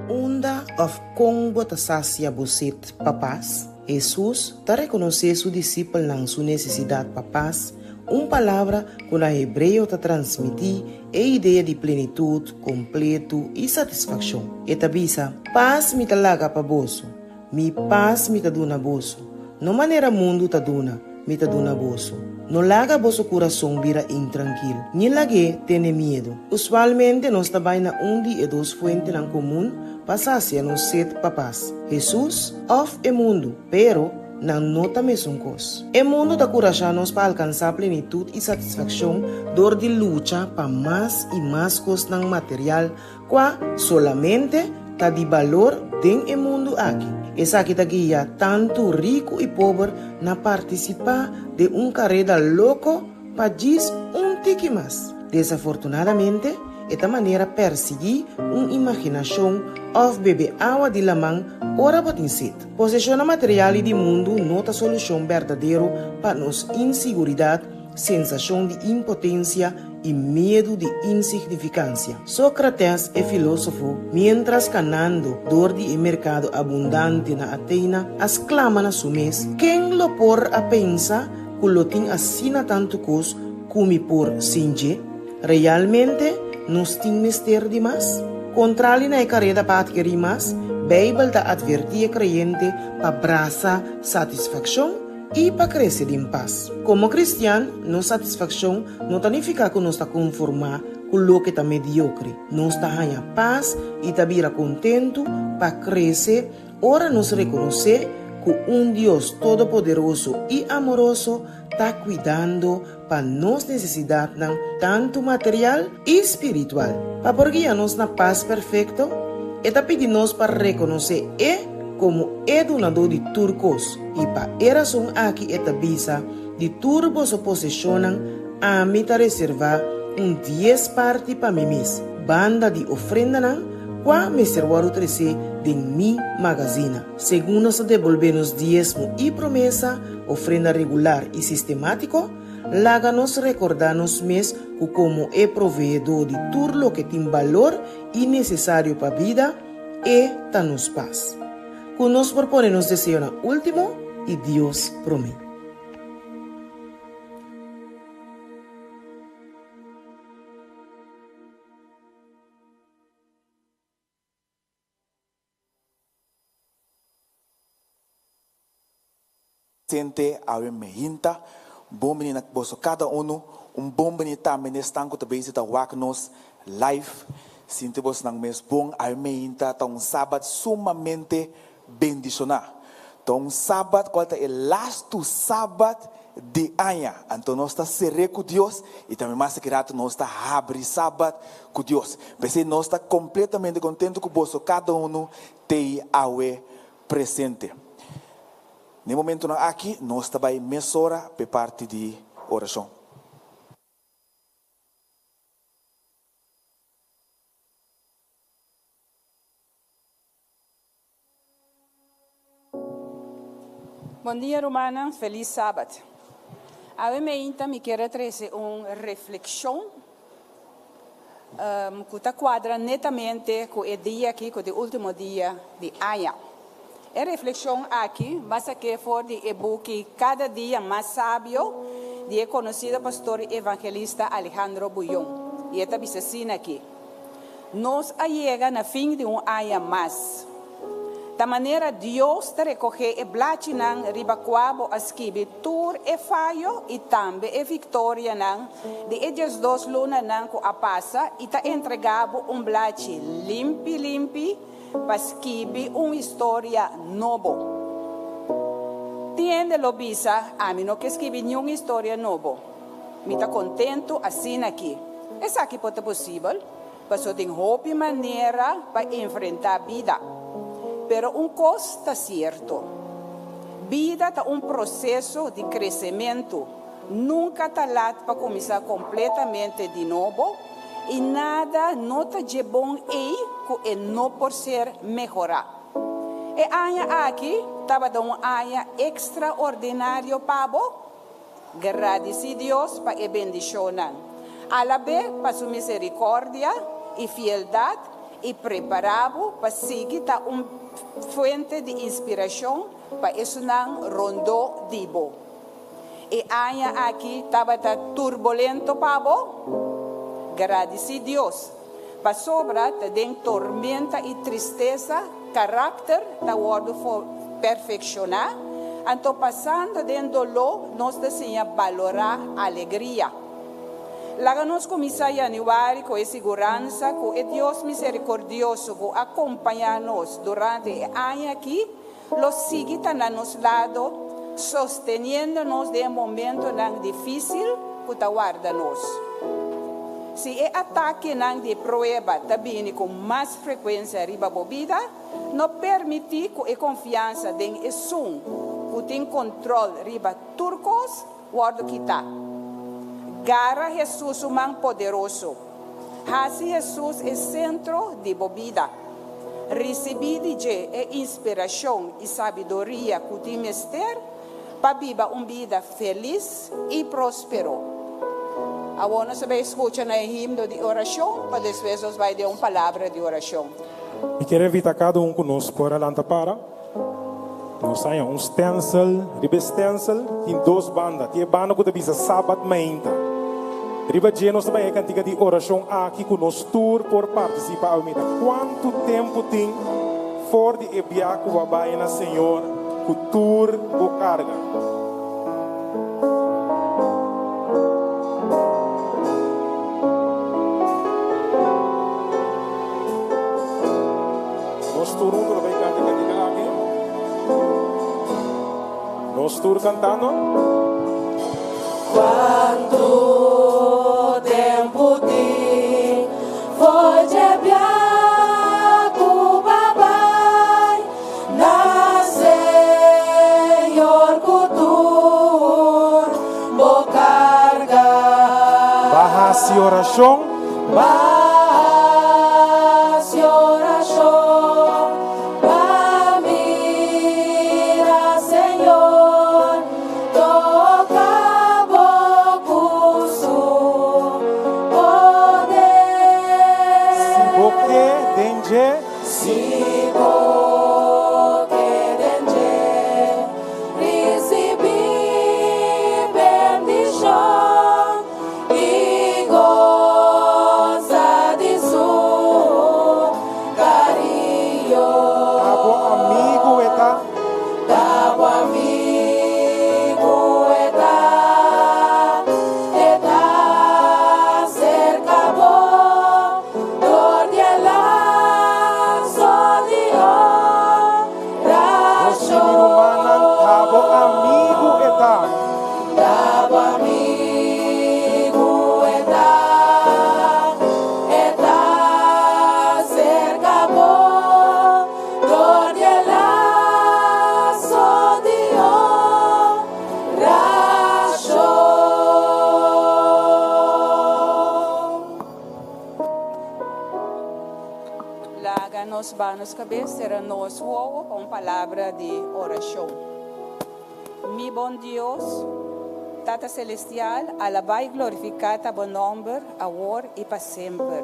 Unda òf kon bo ta sasia bo set pa pas? Hesus ta rekonosé su disipelnan su nesesidat pa pas, un palabra ku na hebreo ta transmití e idea di plenitut, kompletu i satisfakshon. E ta bisa, Pas mi ta laga pa boso, mi pas mi ta duna boso, no manera mundu ta duna, mi ta duna boso. No laga boso kurason bira intrankil, ni lag'é tene miedu. Usualmente nos ta bai na un di e dos fuentenan komun pa sasia nos set pa pas, Hesus òf e mundu. Pero, nan no ta mesun kos. E mundu ta kurashá nos pa alkansá plenitut i satisfakshon dor di lucha pa mas i mas kosnan material kua solamente ta di balor den e mundu aki. Esaki ta guia tantu riku i pober na partisipá den un kareda loko pa djis un tiki mas. Desafortunadamente, e ta manera persiguí un imaginashon òf bebe awa di laman ora bo tin set. Poseshonnan material i di mundu no ta solushon berdadero pa nos insiguridat, sensashon di impotensia i miedu di insignifikansia. Sócrates, e filósofo, miéntras kanando dor di e merkado abundante na Atena, a sklama na su mes, Ken lo por a pensa ku lo tin asina tantu kos ku mi por sin dje? Realmente nos tin mester di mas? Kontrali na e kareda pa atkerí mas, Beibel ta atvertí e kreyente pa brasa satisfakshon i pa krese den pas. Komo kristian, nos satisfakshon no ta nifiká ku nos ta konformá ku loke ta mediokre. Nos ta haña pas i ta bira kontentu pa krese ora nos rekonosé ku un Dios todopoderoso i amoroso ta kuidando pa nos nesesidatnan tantu material i spiritual. Pa por guia nos na pas perfekto, e ta pidi nos pa rekonosé E komo e Dunadó di tur kos, i pa e rason aki e ta bisa, Di tur boso poseshonnan ami ta reservá un dies parti pa mi mes, banda di ofrendanan kua mester wòrdu tresé den mi magazina. Segun nos ta debolbé nos diesmo i promesa, ofrenda regular i sistemátiko, laga nos rekordá nos mes ku komo e Proveedó di tur loke tin balor i nesesario pa bida, E ta nos pas. Ku nos por pone nos deseonan último i Dios promé. Sente awe mehinta, bon bini na boso kada unu, un bon bini tambe na esnan ku ta bezi ta wak nos live, sinti bosnan mes bon, awe mehinta ta un sabat sumamente bendishoná, ta un sabat kual ta e lastu sabat di aña, anto nos ta ser'é ku Dios i tambe mas aki ratu nos ta habri sabat ku Dios, p'esei nos ta kompletamente kontentu ku boso kada unu t'ei awe presente. Na e momentunan aki nos ta bai mesora p'e parti di orashon. Bon dia rumannan, felis sabat. Awe meinta mi kier a trese un reflekshon ku ta kuadra netamente ku e dia aki, ku ta e último dia di aña. E reflekshon aki basa ke for di e buki Kada Dia Mas Sabio di e konosido pastor i evangelista Alejandro Bullón, i e ta bisa asina aki, Nos a yega na fin di un aña mas. Ta manera Dios ta rekohé e blachinan riba kua bo a skibi tur e fayo i tambe e viktorianan di e diesdos lunanan ku a pasa i ta entregá bo un blachi limpi limpi pa skibi un historia nobo. Tin hende lo bisa, Ami no ke skibi niun historia nobo. Mi ta kontentu asina aki. Esaki por ta posibel? Paso tin hopi manera pa enfrentá bida. Pero un kos ta sierto. Bida ta un proseso di kresementu. Nunka ta lat pa kuminsá kompletamente di nobo i nada no ta dje bon ei ku e no por ser mehorá. E aña aki tabata un aña ekstraordinario pa bo? Gradisí Dios pa e bendishonnan. Alab'é pa su miserikòrdia i fieldat i prepará bo pa sigui ta un fuente di inspirashon pa esunnan rondó di bo. E aña aki tabata turbulento pa bo? Gradisí Dios, pasobra ta den tormenta i tristesa karakter ta wòrdu perfekshoná, anto pasando den doló nos ta siña balorá alegria. Laga nos kuminsá yanüari ku e siguransa ku e Dios miserikordioso ku a kompañá nos durante e aña aki lo sigui ta na nos lado, sosteniendo nos den e momentonan difísil ku ta warda nos. Si e atakenan di prueba ta bini ku mas frekuensia riba bo bida, no permití ku e konfiansa den esun ku tin kontrol riba tur kos wòrdu kitá. Gara Hesus su man poderoso. Hasi Hesus e sentro di bo bida. Risibí di dje e inspirashon i sabiduria ku tin mester pa biba un bida felis i próspero. Awor nos a bai skucha na e himno di orashon pa despues nos bai den un palabra di orashon. Mi kier invita kada un ku nos por a lanta para. Nos haña un stencil, riba e stencil tin dos banda. Tin e banda ku ta bisa Sabat mainta. Riba dje nos ta bai e kantika di orashon aki ku nos tur por partisipá awe mita. Kuantu tempu tin for di e bia ku bo a bai na Señor ku tur bo karga? Nos tur huntu lo bay canta e cantica aki. Nos tur cantando. Cuantu tempu tin for dje bia ku ba bai na Señor ku tur bo karga. Ba hasi orashon. Ba hasi orashon pa mira Señor toka bo ku su poder. Si bo ke den dje. Si bo ke den dje. Risibí bendishon. I goza di su cariño. Ta bo amigu e ta. Ta bo amigu e ta. E ta cerca bo dor di e lazo di Nos di mi rumannan, ta bo amigu e ta. Ta bo amigu e ta, e ta serka bo dor di e laso di orashon. Laga nos ba nos kabes, sera nos wowo pa un palabra di orashon. Mi bon Dios, Tata Celestial, alabá i glorificá ta bo nomber awor i pa semper.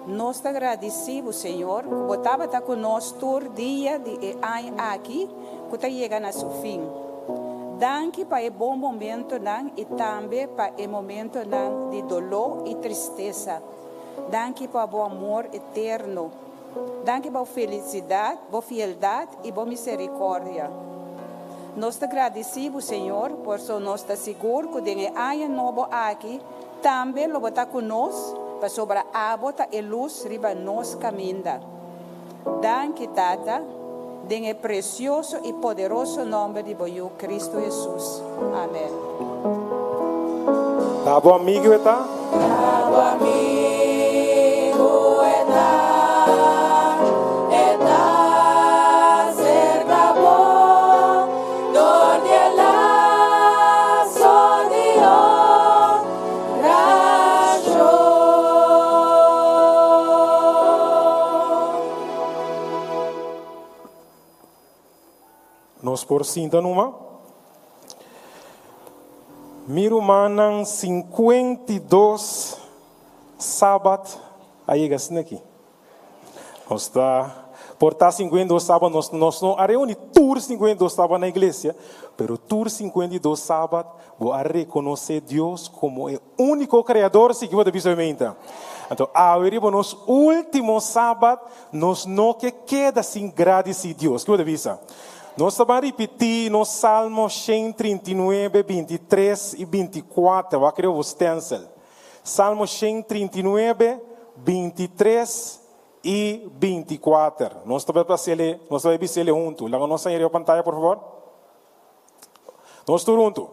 Nos ta gradicí bo, Señor, cu bo tabata cu nos tur dia di e aña aki cu ta yega na su fin. Danki pa e bon momentonan i tambe pa e momentonan di doló i tristesa. Danki pa bo amor eterno. Danki pa bo felisidat, bo fieldat i bo miserikordia. Nos ta gradisí bo, Señor, porso nos ta sigur ku den e aña nobo aki tambe lo bo ta ku nos, pasobra abo ta e lus riba nos kaminda. Danki, Tata, den e presioso i poderoso nòmber di bo Yu, Kristu Hesus. Amen. Ta bo amigu e ta? Ta bo amigu e ta, e ta. Nos por sinta numa. Mi rumannan 52 sabat a yega asina aki. Nos ta por ta 52 sabat, nos, nos no a reuni tur 52 sabat na iglesia, pero tur 52 sabat bo a rekonosé Dios komo e úniko Kreador, si ki bo ta bisa meinta. Anto awe riba nos último sabat, nos no ke keda sin gradisí Dios. Ki bo ta bisa? Nos ta ban ripití nos Salmo 139, 23 i 24. Wak riba bo stencil. Salmo 139, 23 i 24. Nos ta bai pas'ele, nos ta bai bis'ele huntu. Laga nos haña riba pantaya, por fabor. Nos tur huntu.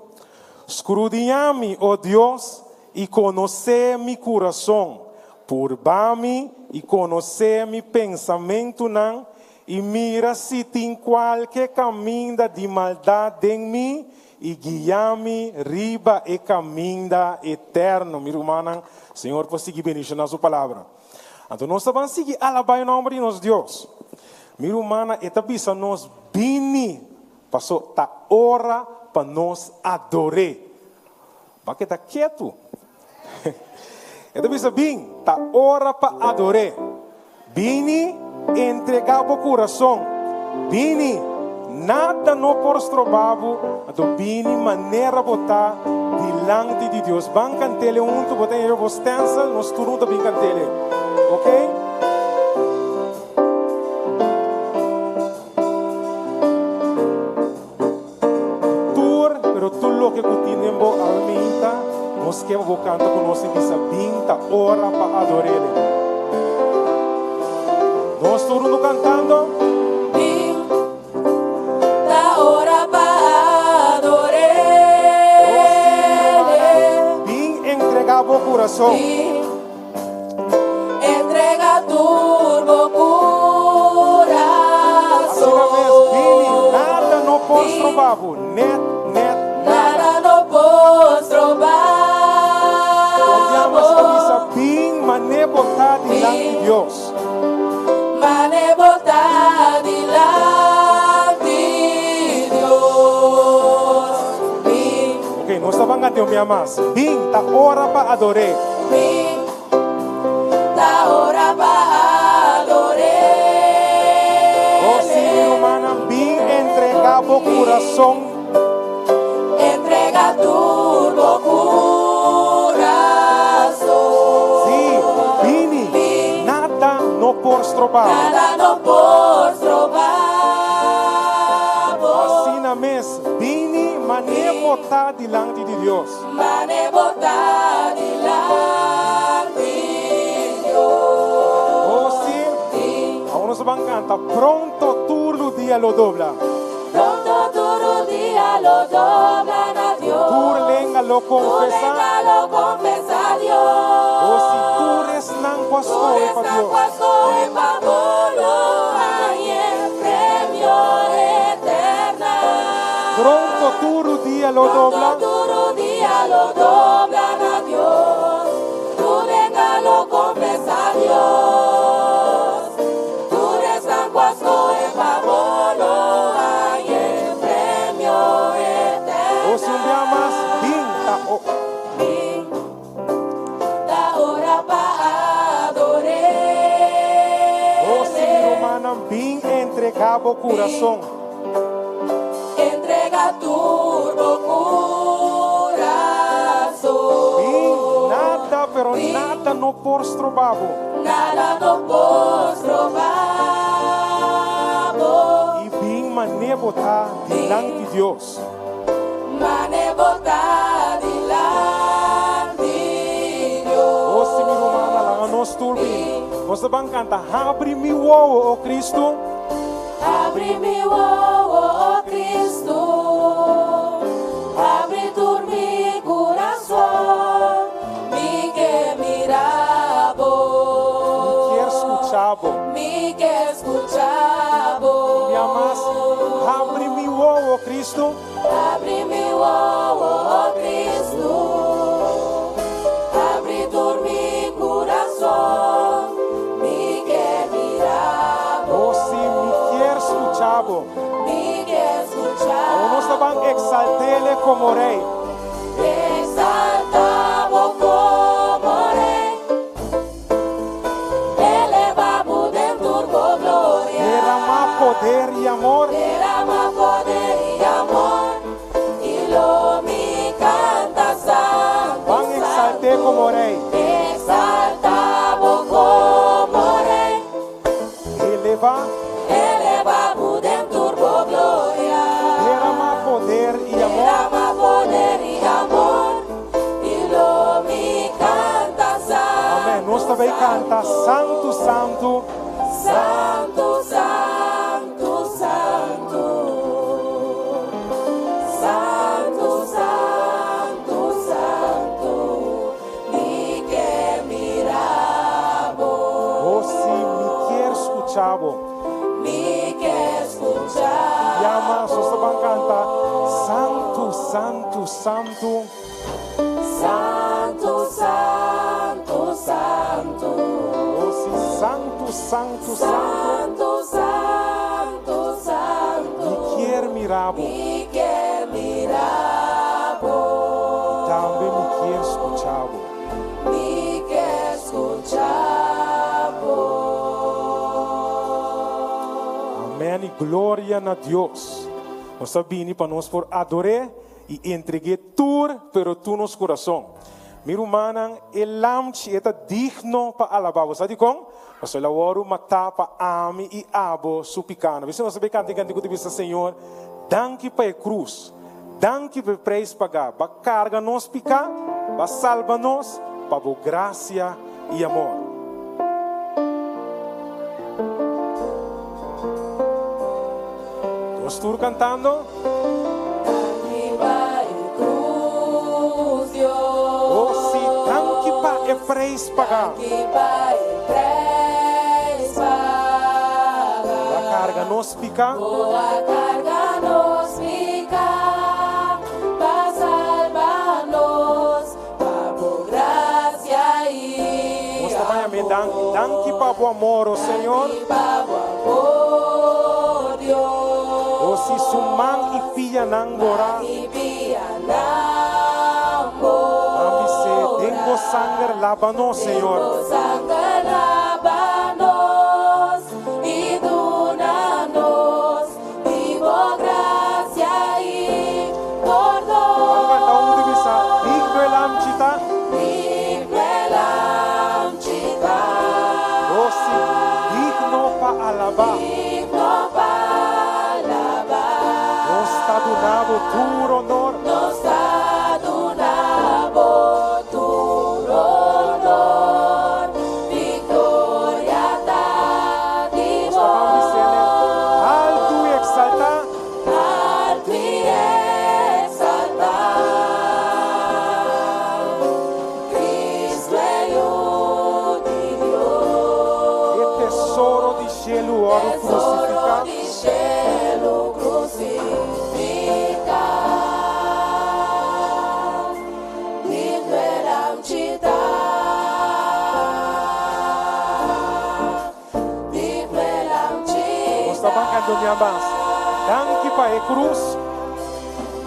Skrudiñá mi, o Dios, i konosé mi kurason. Purba mi i konosé mi pensamentunan, i mira si tin kualke kaminda di maldat den mi, i guia mi riba e kaminda eterno. Mi rumannan, Señor por sigui bendishoná Su Palabra. Anto nos ta ban sigui alabá e nòmber di nos Dios. Mi rumannan, e ta bisa nos, Bini! Paso ta ora pa nos ador'é. Bo a keda ketu. E ta bisa, Bin, ta ora pa ador'é. Bini, entregá bo kurason. Bini, nada no por stroba bo, anto bini manera bo ta dilanti di Dios. Ban kant'ele huntu, bo ta hera bo stencil, nos tur huntu ta bin kant'ele. Oké? Tur, pero tur loke ku tin den bo alminta, nos ke pa bo kanta ku nos i bisa, Bin ta ora pa ador'Ele. Nos tur huntu kantando. Bin ta ora pa ador'Ele. Bin entrega bo kurason. Bin. Entrega tur bo kurason. Asina mes, bini, nada no por stroba bo, net, net, nada. Nada no por stroba bo. Un dia mas ta bisa, bin mane bo ta dilanti Dios. Mane bo ta dilanti Dios. Bin. Ok, nos ta ban gante un bia mas. Bin, ta ora pa ador'é. Bin, ta ora pa ador'é. Oh sí, mi rumannan, bin entregá bo kurason. Entregá tur bo kurason. Sí, bini, nada no por stroba bo. Nada no por stroba bo. Asina mes, bini manera bo ta dilanti di Dios. Mane bo ta dilanti Dios. Oh sí, awor nos a ban canta, Pronto tur lu dia lo dobla. Pronto tur lu dia lo dobla na Dios. Tur lenga lo confesa. Tur lenga lo confesa Dios. Oh sí, tur esnan cu a scohe pa Dios. Tur esnan cu a scohe pa bo lo haña premio eterna. Pronto tur lu dia lo dobla. Pronto tur lu dia lo dobla na Dios. Tur lenga lo confesa Dios. Tur esnan cu a scohe pa bo lo haña premio eterna. O si un bia mas, bin ta o. Bin ta ora pa ador'é. O si mi rumannan, bin entrega bo curason. Entrega tur bo kurason. Bin, nada, pero nada no por stroba bo. Nada no por stroba bo. I bin mane bo ta dilanti Dios. Mane bo ta dilanti Dios. O si mi rumannan, laga nos tur bin. Nos ta ban kanta, Habri mi wowo, o Cristo. Abri mi wowo, o Cristo, abri tur mi curason, mi ke mira bo. Mi kier scucha bo. Mi ke scucha bo. Un bia mas, abri mi wowo, o Cristo. Abri mi wowo, o Cristo, abri tur mi curason, mi ke mira bo. O si, mi kier scucha bo. Mi kier scucha bo. ban exaltele como rey. Exaltabo como rey. Eleva den turbo gloria. Derrama poder y amor. Derrama poder y amor. Y lo mi canta santo. Van exalté como rey. Exaltabo como rey. Eleva. Eleva den turbo gloria. Derrama poder y amor. Derrama poder y amor. Y lo mi canta santo. Amén. Nos tambe canta Santo, Santo. Santo, Santo, Santo. Santo, Santo, Santo. Mi ke mira bo. Oh, si, mi kier scucha bo. Mi ke scucha. Yama, nos ban canta Santo, Santo, Santo. Santo, Santo, Santo. Oh, si, Santo, Santo, Santo. Santo, Santo, Santo. Mi kier mira bo. Mi ke mira bo. Tambe mi kier scucha bo. Mi ke scucha bo. Amén y gloria na Dios. Nos a bini pa nos por adora y entrega tur, pero tur nos curason. Mi rumannan, e lamchi ta digno pa alaba. Sabi con? Paso el a wordo mata pa ami y abo su picanan. Bo sa canta canta cu bisa Señor, danki pa e cruz. Danki pa e prijs paga. Pa carga nos pica, pa salba nos, pa bo gracia y amor. Nos tur cantando. Danki pa e cruz, Dios. Oh, si, danki pa e prijs paga. Danki pa e prijs paga. Pa carga nos pica. Oh, a carga nos pica, pa salba nos, pa bo gracia y Nos tambe danki, danki pa bo amor, oh Señor. Danki pa bo amor, Dios. Oh, si su man y pianan bora. Y pianan Ami se den bo sanger laba nos, Señor. Sanger laba nos y duna nos di bo gracia y pordon. Canta un di bisa, digno e lamchi ta. Digno e lamchi ta. Oh, si, digno pa alaba. Digno pa alaba. Nos ta duna bo tur honor. Nos ta duna bo tur honor. Victoria ta di Nos ta diciendo, alto y exalta. Alto y exalta. Cristo e Yu di Dios. E tesoro di cielo, oro Tesoro crucifica. di cielo crucifica. Digno e lamchi ta. Digno e lamchi Nos ta cantando mi abas. Danki pa e cruz.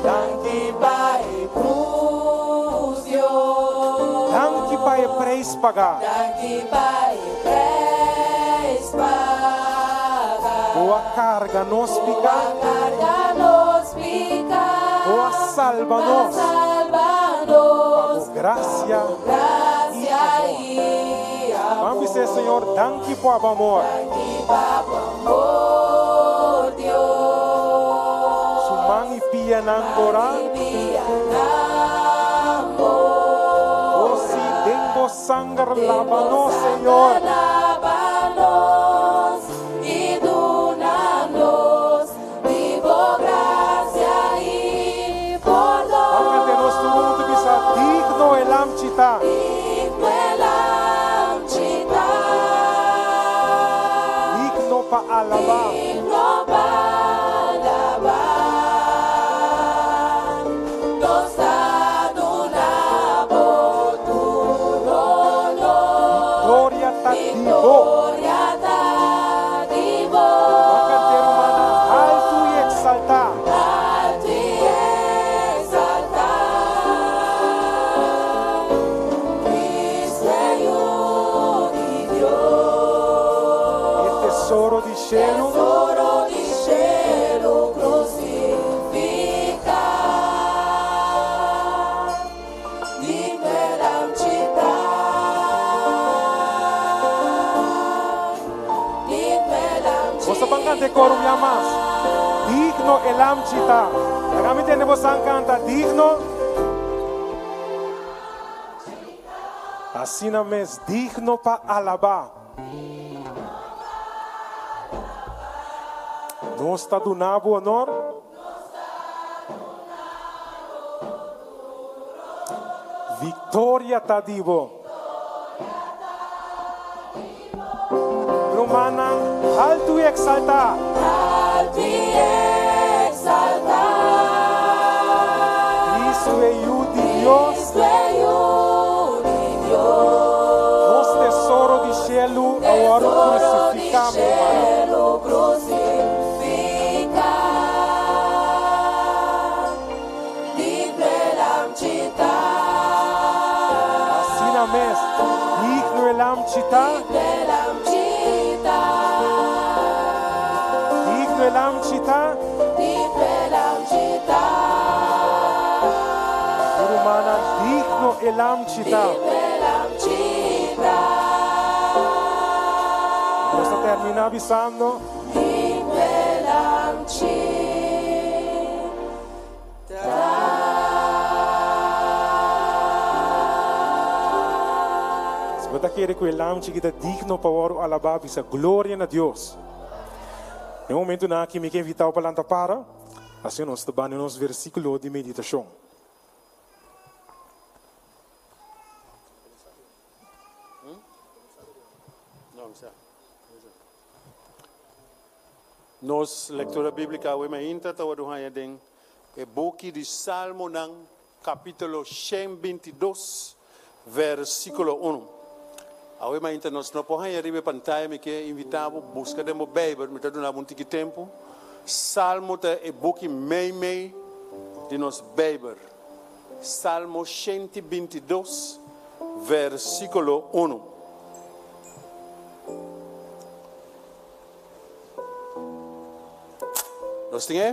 Danki pa e cruz, Dios. Danki pa e prijs paga. Danki pa e prijs paga. Bo a carga nos pica. Carga nos pica. Bo a salba nos. Salba nos. Pa bo gracia. Gracia y amor. Ban bisa, Señor, danki pa bo amor. Danki pa bo amor, Dios. Su man y pianan bora. Oh, si den bo sanger laba nos, Señor. Laba nos y duna nos di bo gracia y pordon. Ban canta nos tur hunto bisa, digno e lamchi ta. Digno e lamchi ta. Digno pa alaba. Digno pa alaba. Nos ta duna bo tur honor. Gloria ta di bo. Victoria ta di bo. Ban canta, rumannan, alto y exalta. Alto y Lamchi ta. Laga mi tende bosan kanta, Digno. Asina mes, digno pa alabá. Nos ta duna bo honor. Victoria ta di bo. Rumannan, haltu i eksaltá. Haltu i eksaltá. Cristo e Yu di Dios. Cristo e Yu di Dios. Nos tesoro di shelu a wòrdu krusifiká, mi rumannan. Tesoro di shelu krusifiká. Asina mes, digno e Lamchi ta. Digno e Lamchi ta. Mi rumannan, digno e Lamchi ta. Nos ta terminá bisando. Si bo ta kere ku e lamchi ki ta digno pa wòrdu alabá, bisa, Gloria na Dios! Den e momentunan aki mi ke invitá bo pa lanta para, asina nos ta bani nos versíkulo di meditashon. Nos lectura bíblica awe mainta ta wòrdu haña den e buki di Salmonan, capítulo 122, versículo 1. Awe mainta nos no por haña riba e pantaya, mi ke invitá bo busca den bo Bijbel, mi ta duna bo un tiki tempu. Salmo ta e buki meimei di nos Bijbel. Salmo 122, versículo 1. Nos tin e?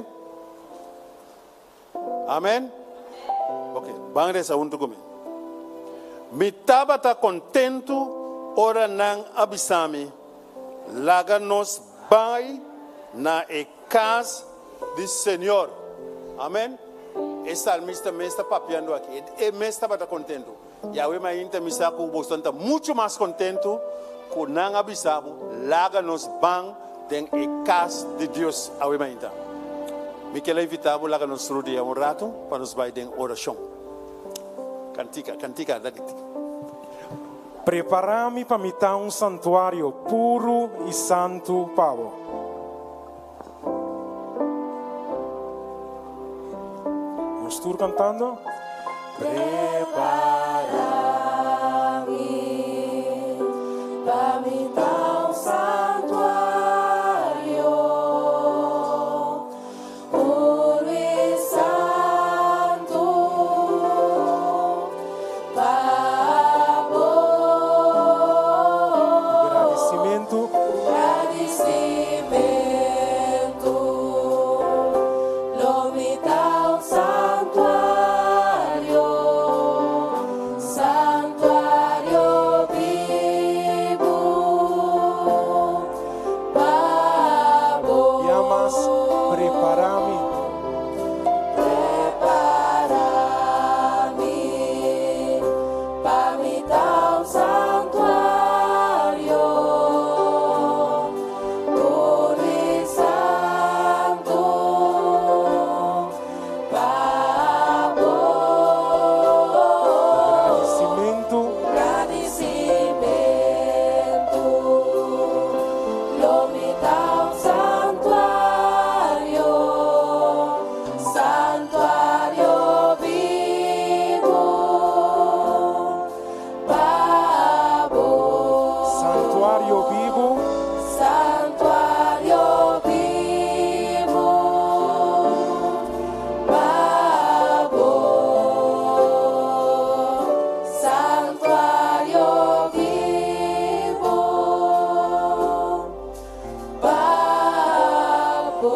Amen? Ok, ban resa huntu ku mi. Mi tabata kontentu ora nan a bisa mi, Laga nos bai na e kas di Señor. Amen? E salmista mes ta papiando aki. E mes tabata kontentu. Yahweh mainta mi sa ku boso ta muchu mas kontentu ku nan a bisa bo, laga nos ban den e kas di Dios awe mainta. Mi kel a invitá bo laga nos rudia un ratu pa nos bai den orashon. Kantika, kantika, Prepará mi pa mi ta un santuario puru i santu pa bo. Nos tur cantando. Prepara mi pa mi ta un santuario puro i santu pa bo. Gradisimentu. Gradisimentu lo mi ta un santuario, santuario bibu pa bo. Ya mas prepara mi. Prepara mi pa mi ta un santuario puro i santu pa bo. Gradisimentu. Gradisimentu lo mi ta un santuario, santuario bibu pa bo. Santuario bibu. Santuario bibu pa bo. Santuario bibu pa bo.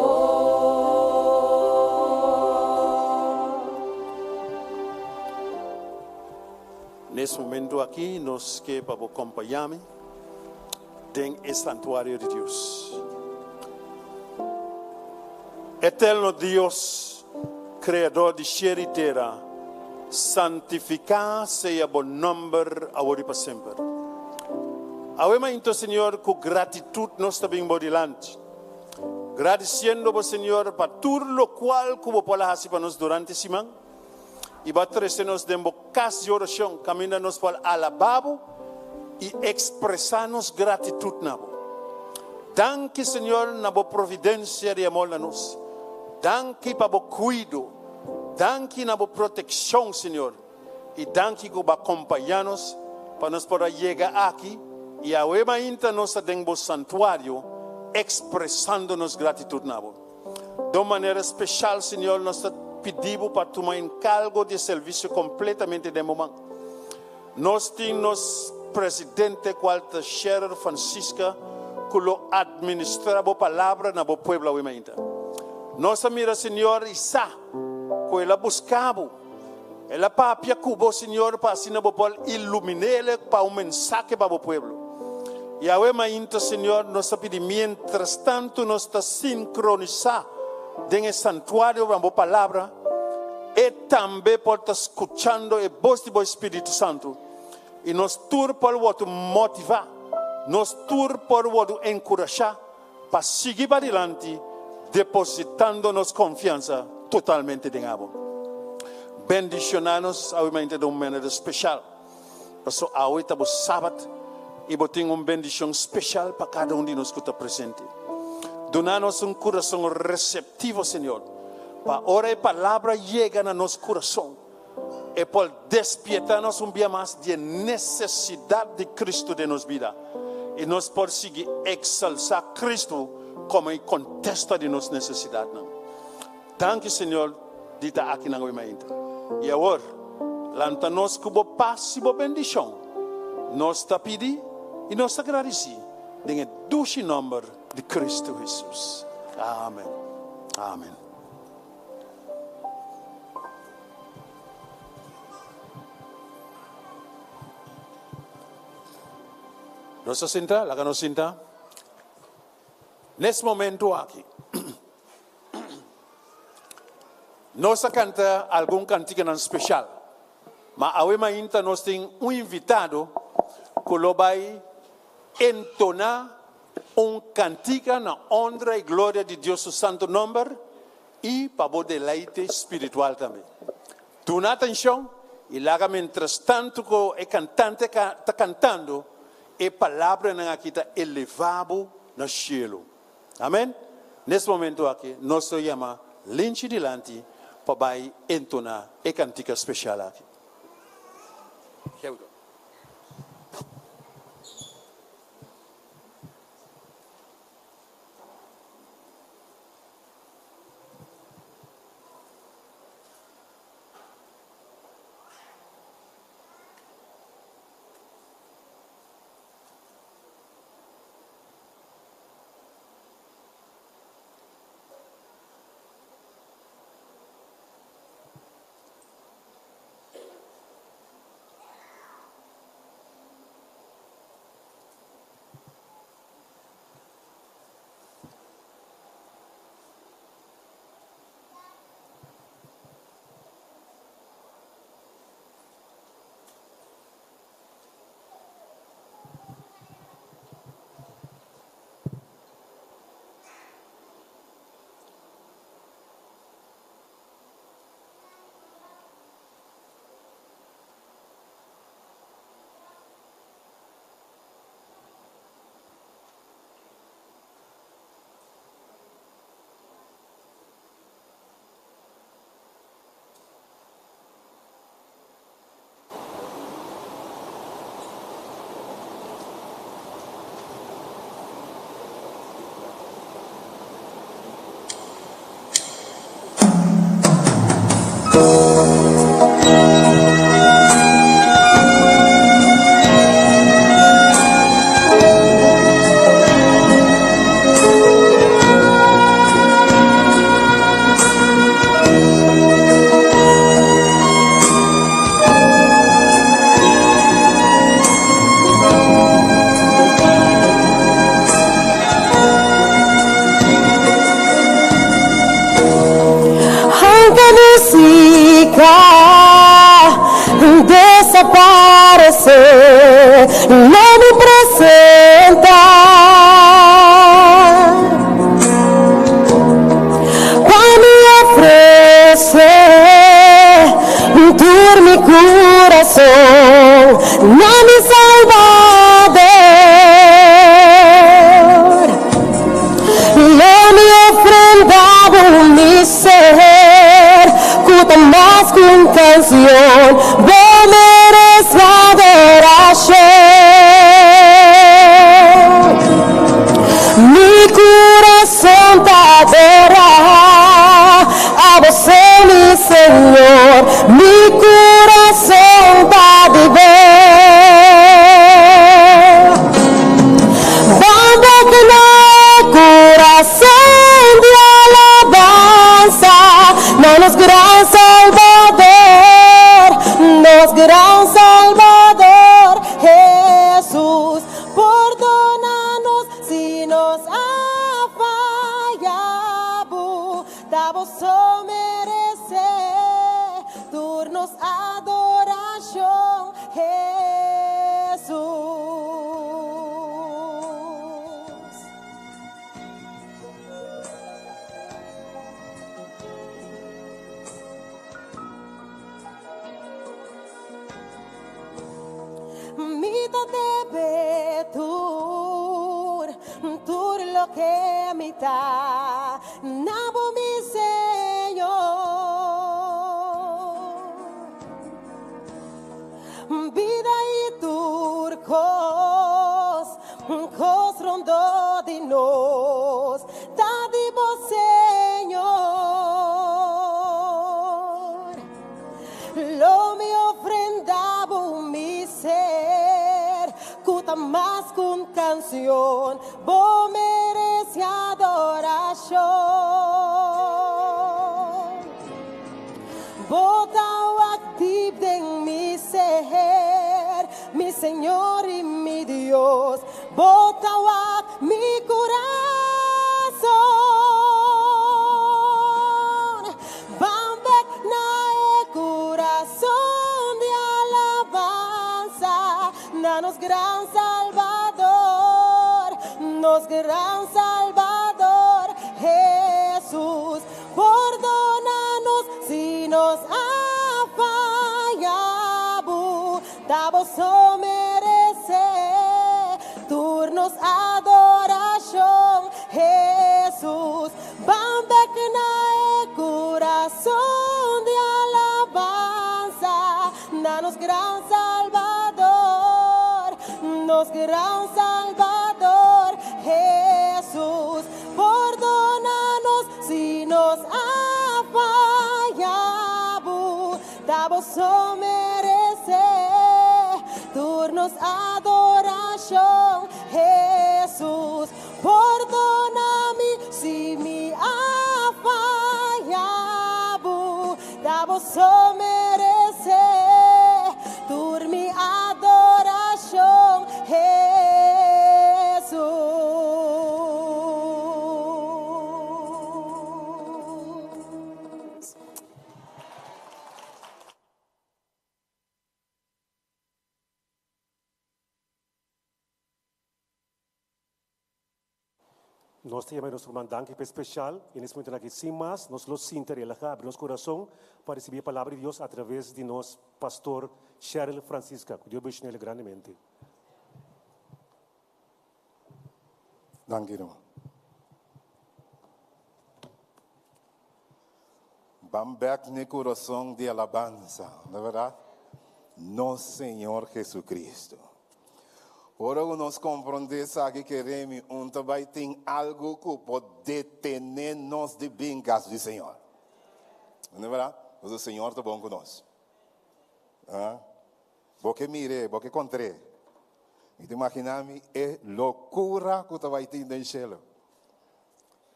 Nes momento aki nos ke pa bo kompañá mi den e santuario di Dios. Eterno Dios, Kreador di shelu i tera, santifiká sea bo nòmber awor i pa semper. Awe mainto, Señor, ku gratitut nos ta bin bo dilanti, gradisiendo bo, Señor, pa tur lokual ku bo por a hasi pa nos durante siman i bo a trese nos den bo kas di orashon kaminda nos por alabá bo i ekspresá nos gratitut na bo. Danki, Señor, na bo providensia di amor na nos. Danki pa bo kuido. Danki na bo protekshon, Señor. I danki ku bo a kompañá nos pa nos por a yega aki i awe mainta nos ta den bo santuario ekspresando nos gratitut na bo. Den un manera speshal, Señor, nos ta pidi bo pa tuma enkargo di e servisio kompletamente den bo man. Nos tin nos presidente cual ta Sheryl Francisca cu lo administra bo palabra na bo pueblo awe mainta. Nos a mira Señor y sa cu el a busca bo, el a papia cu bo Señor pa asina bo por iluminele pa un mensahe pa bo pueblo. Y awe mainta Señor nos ta pidi mientras tanto nos ta sincronisa den e santuario pa bo palabra, E tambe por ta skuchando e bos di bo Spiritu Santu, i nos tur por wòrdu motivá, nos tur por wòrdu enkurashá pa sigui padilanti depositando nos konfiansa totalmente den abo. Bendishoná nos awe mainta den un manera speshal, pasobra awe ta bo Sabat i bo tin un bendishon speshal pa kada un di nos ku ta presente. Duna nos un kurason reseptivo, Señor, pa ora e palabra yega na nos kurason, e por despietá nos un bia mas di e nesesidat di Kristu den nos bida, i nos por sigui eksalsá Kristu komo e kontesta di nos nesesidatnan. Danki, Señor, di ta akinan awe mainta. I awor, lanta nos ku bo pas i bo bendishon. Nos ta pidi i nos ta gradisí den e dushi nòmber di Kristu Hesus. Amen. Amen. Nos ta sinta? Laga nos sinta. Nes momento aki, nos a kanta algun kantikanan speshal, ma awe mainta nos tin un invitado ku lo bai entoná un kantika na honra i gloria di Dios su santu nòmber i pa bo deleite spiritual tambe. Duna atenshon i laga mientrastantu ku e kantante ta kantando, e palabranan aki ta elevá bo na shelu. Amen. Nes momento aki nos lo yama Linchi dilanti pa bai entoná e kantika speshal aki. Here we go. Bosé lo mi presentá. Pa mi ofresé tur mi kurason na mi Salbador. Lo mi ofrendá bo mi ser, ku ta mas ku un kansion, bo merece adorashon. Mi kurason ta adorá abo so, mi Señor, mi kurason ta di bo. Banda ku na kurason di alabansa na nos gran Salbador, nos gran Salbador Hesus. Pordona nos si nos a faya bo, ta bo so merece tur nos adorashon. Hesus. Mi ta debe tur, tur loke mi ta na bo mi Señor. Bida i tur kos, kos rondó di nos, ta di bo Señor. Lo mi ofrendá bo mi ser, ku ta mas ku un kansion, bo merese adorashon. Bo ta wak diep den mi ser, mi Señor i mi Dios. Bo ta wak mi kurason. Ban bek na e kurason di alabansa na nos gran Salbador, nos gran Salbador Hesus. Pordona nos si nos a faya bo, ta bo so merece tur nos adoracion, Hesus. Ban bek na e curason di alabansa na nos gran Salbador, nos gran Salbador, Hesus. Pordona nos si nos a faya bo, ta bo so merece tur nos adoracion, Hesus. Pordona mi si mi a faya bo, ta bo so merece tur mi adoracion, Hesus. Nos ta yama nos ruman danki pa e special y nes momentonan aki sin mas nos lo sinta relaha abri nos corazon pa ricibi e palabra di Dios a traves di nos Pastor Sheryl Francisca. Cu Dios bendicionele grandemente. Danki ruman. Ban bek n'e kurason di alabansa, no bèrdat? Nos Señor Jesucristo. Ora ku nos komprondé esaki keremi un ta bai tin algu ku por detené nos di bin kas di Señor. No bèrdat? Pasobra Señor ta bon ku nos. Bo ke mir'é, bo ke kontr'é. Mi ta imaginá mi e lokura ku ta bai tin den shelu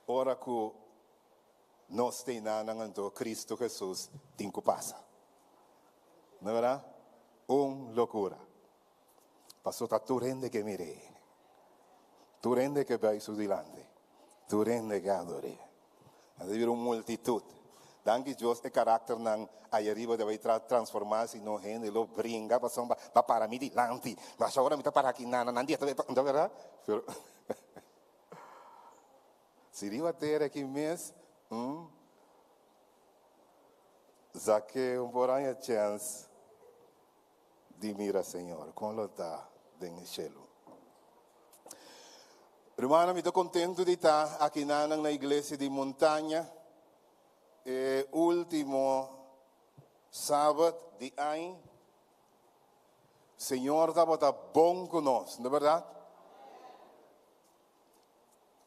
ora ku nos ta enanan anto Kristu Hesus tin ku pasa. No bèrdat? Un lokura. Pasobra ta tur hende ke mir'é, tur hende ke bai su dilanti, tur hende ke ador'é. A ta bira un multitut. Danki Dios e karakternan ayariba ta bai tra transformá si no hende lo bringa pasobra ba para mi dilanti. Masha ora mi ta para aki nan nan dia ta ta berdad? Pero si riba tera aki mes hm Zakeo por haña chèns di mira Señor kon lo ta den e shelu. Rumannan, mi ta kontentu di ta akinanan na Iglesia di Montaña e último Sabat di aña. Señor tabata bon ku nos, no ta bèrdat?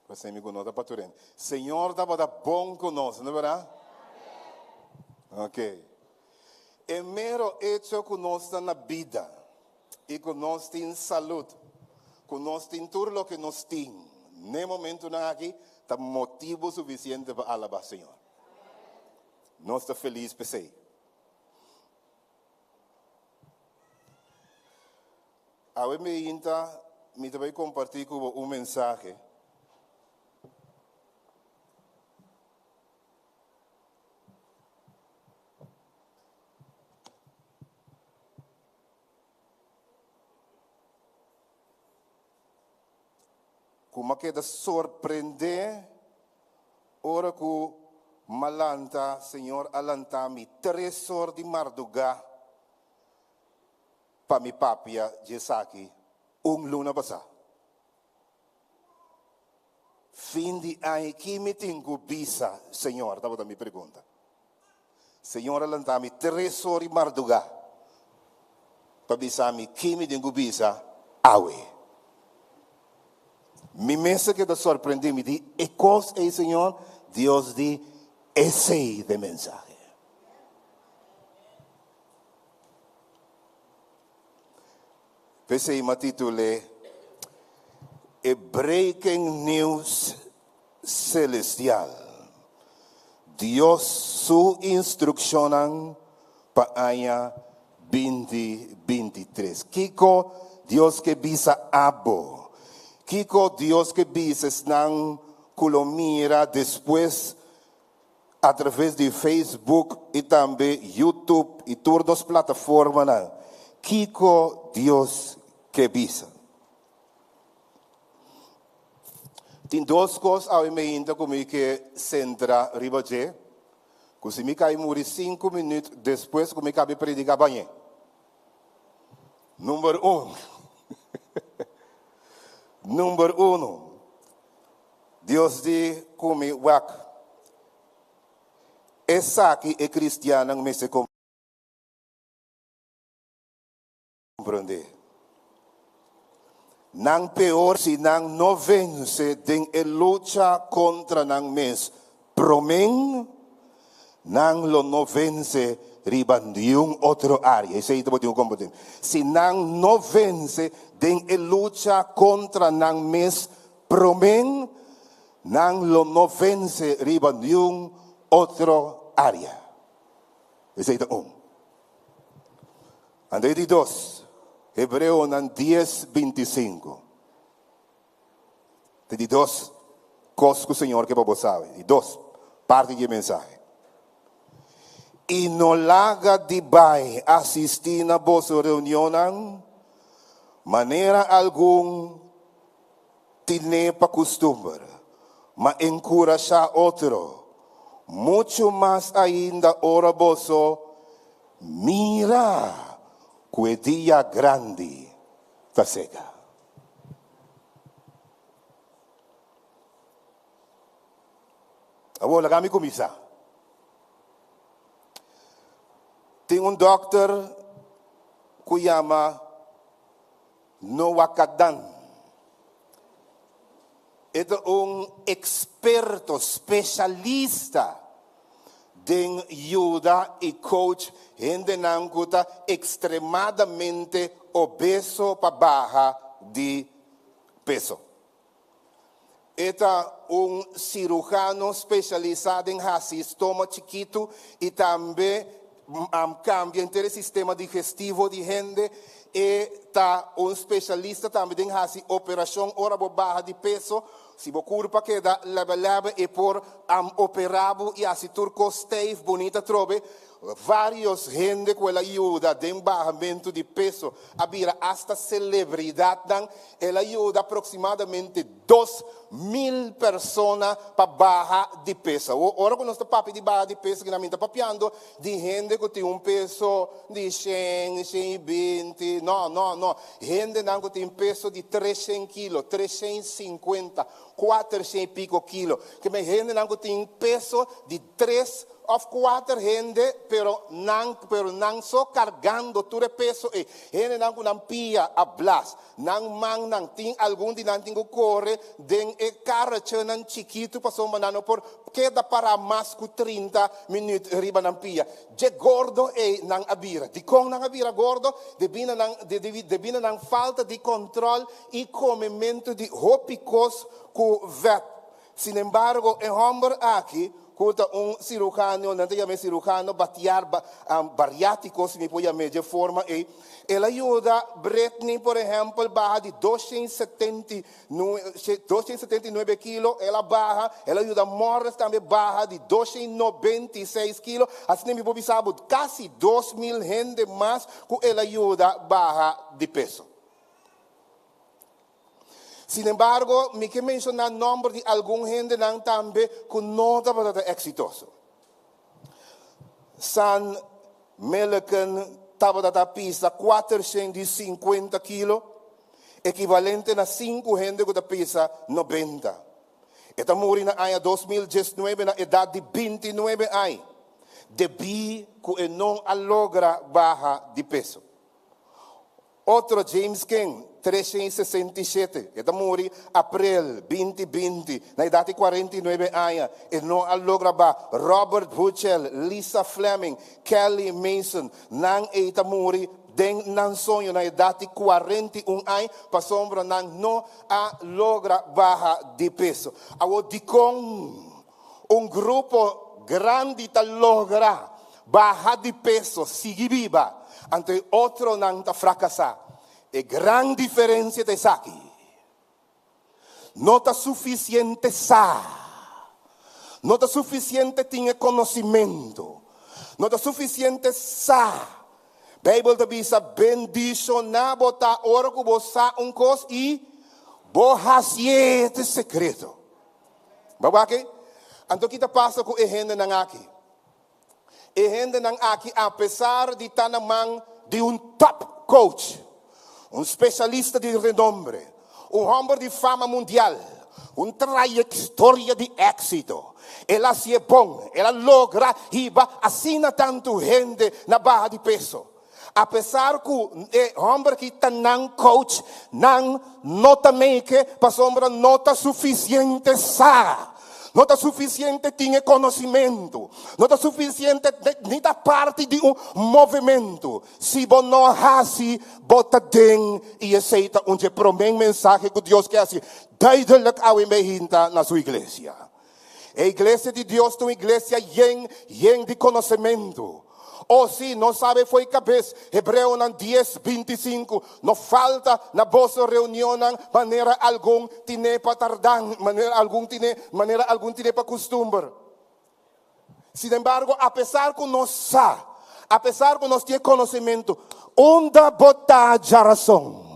Pasei mi ku no ta paturen. Señor tabata bon ku nos, no ta bèrdat? Ok. E mero echo ku nos ta na bida i ku nos tin salud, ku nos tin tur loke nos tin n'e momentunan aki, ta motibu sufisiente pa alabá Señor. Nos ta felis p'esei. Awe meinta mi ta bai kompartí ku bo un mensahe. Ku m'a keda sorprendé ora ku m'a lanta, Señor a lanta mi tres or di mardugá pa mi papia dje esaki un luna pasá. Fin di aña ki mi tin ku bisa, Señor? Tabata mi pregunta. Señor a lanta mi tres or di mardugá pa bisa mi ki mi tin ku bisa awe. Mi mes a keda sorprendí, mi di, E kos ei, Señor? Dios di, Esei ta e mensahe. P'esei m'a titul'é E Breaking News Celestial, Dios su instrukshonnan pa aña 2023. Kiko Dios ke bisa abo? Kiko Dios ke bisa esnan ku lo mira despues atraves di Facebook i tambe YouTube i tur nos plataformanan? Kiko Dios ke bisa? Tin dos kos awe meinta ku mi ke sentra riba dje, ku si mi kai muri sinku minüt despues ku mi kabi prediká bañ'é. Number un, Number uno, Dios di ku mi wak esaki e kristiannan mester Comprende. Nan peor si nan no vence den e lucha contra nan mes promen, nan lo no vence riba niun otro area. Esey ta bo tin cu comprende. Si nan no vence den e lucha contra nan mes promen, nan lo no vence riba niun otro area. Esey ta un. André di dos, Hebreonan dies bintisinku. Ta di dos kos ku Señor ke pa bo sabe, di dos parti di e mensahe. I no laga di bai asistí na boso reunionnan, manera algun tine pa kustumber, ma enkurashá otro, muchu mas ainda ora boso Mira ku e dia grandi ta sega. Awor laga mi kuminsá. Tin un dòkter ku yama Noah Kadan. E ta un eksperto, speshalista den yuda i coach hendenan ku ta ekstremadamente obeso pa baha di peso. E ta un sirujano speshalisá den hasi stoma chikitu i tambe kambia henter e sistema digestivo di hende. E ta un speshalista tambe den hasi operashon ora bo baha di peso. Si bo kurpa keda lèbè lèbè e por operá bo i hasi tur kos stijf bunita atrobe. Vários hende ku el a yuda den bahamentu di peso a bira asta selebridatnan. El a yuda aproksimadamente 2000 persona pa baha di peso. Awor, ora ku nos ta papia di baha di peso, kinan mi ta papiando di hende ku tin un peso di shen, 120, no, no, no. Hendenan ku tin peso di 300 kilo, 350, 400 i piko kilo. Ke men hendenan ku tin peso di tres òf kuater hende, pero nan, pero nan so kargando tur e peso ei. Hendenan ku nan pia a blas, nan mannan, tin algun di nan tin ku kore den e karrechenan chikitu pasobra nan no por keda pará mas ku 30 minüt riba nan pia. Dje gordo ei nan a bira. Dikon nan a bira gordo? Debí na nan, debí na nan falta di kòntròl i komementu di hopi kos ku vèt. Sinembargo, e hòmber aki, ku ta un sirujano, nan ta yam'é sirujano batiar, bariátiko, si mi por yam'é dje forma ei, el a yuda Britney, por ehèmpel, baha di 279 kilo, el a baha, el a yuda Morris tambe baha di 296 kilo, asina mi por bisa bo kasi 2000 hende mas ku el a yuda baha di peso. Sinembargo, mi ke menshoná nòmber di algun hendenan tambe ku no tabata ta eksitoso. San Milliken tabata ta pisa 450 kilo, ekivalente na sinku hende ku ta pisa 90. E ta muri na aña 2019 na edat di 29 aña, debí ku e no a logra baha di peso. Otro James King, 367, e ta muri aprel 2020 na edat di 49 aña. E no a logra ba. Robert Buchel, Lisa Fleming, Kelly Mason, nan ei ta muri den nan soño na edat di 41 aña pasobra nan no a logra baha di peso. Awor dikon un grupo grandi ta logra baha di peso, sigui biba, anto e otronan ta frakasá? E gran diferensia ta esaki, No ta sufisiente sa, no ta sufisiente tin e konosimentu, no ta sufisiente sa. Beibel ta bisa, Bendishoná bo ta ora ku bo sa un kos i bo hasié te sekreto. Bo wak ei? Anto ki ta pasa ku e hendenan aki? E hendenan aki apesar di ta na man di un top coach, un spesialista di renombre, un hòmber di fama mundial, un trayektoria di éksito, el a hasié bon, el a logra hiba asina tantu hende na baha di peso. Apesar ku e hòmber aki ta nan coach, nan no ta meke pasobra no ta sufisiente sa, no ta sufisiente tin e konosimentu, no ta sufisiente ni ta parti di un movementu. Si bo no hasi, bo ta den, i esei ta un dje promé mensahe ku Dios ke hasi duidelik awe mei hinta na su iglesia. E iglesia di Dios ta un iglesia yen, yen di konosementu. O si, no sabe fo'i kabes, Hebreonan 10, 25, No falta na boso reunionnan manera algun tine pa tardan, manera algun tine, manera algun tine pa kustumber. Sinembargo, apesar ku nos sa, apesar ku nos tin e konosementu, unda bo ta djarason?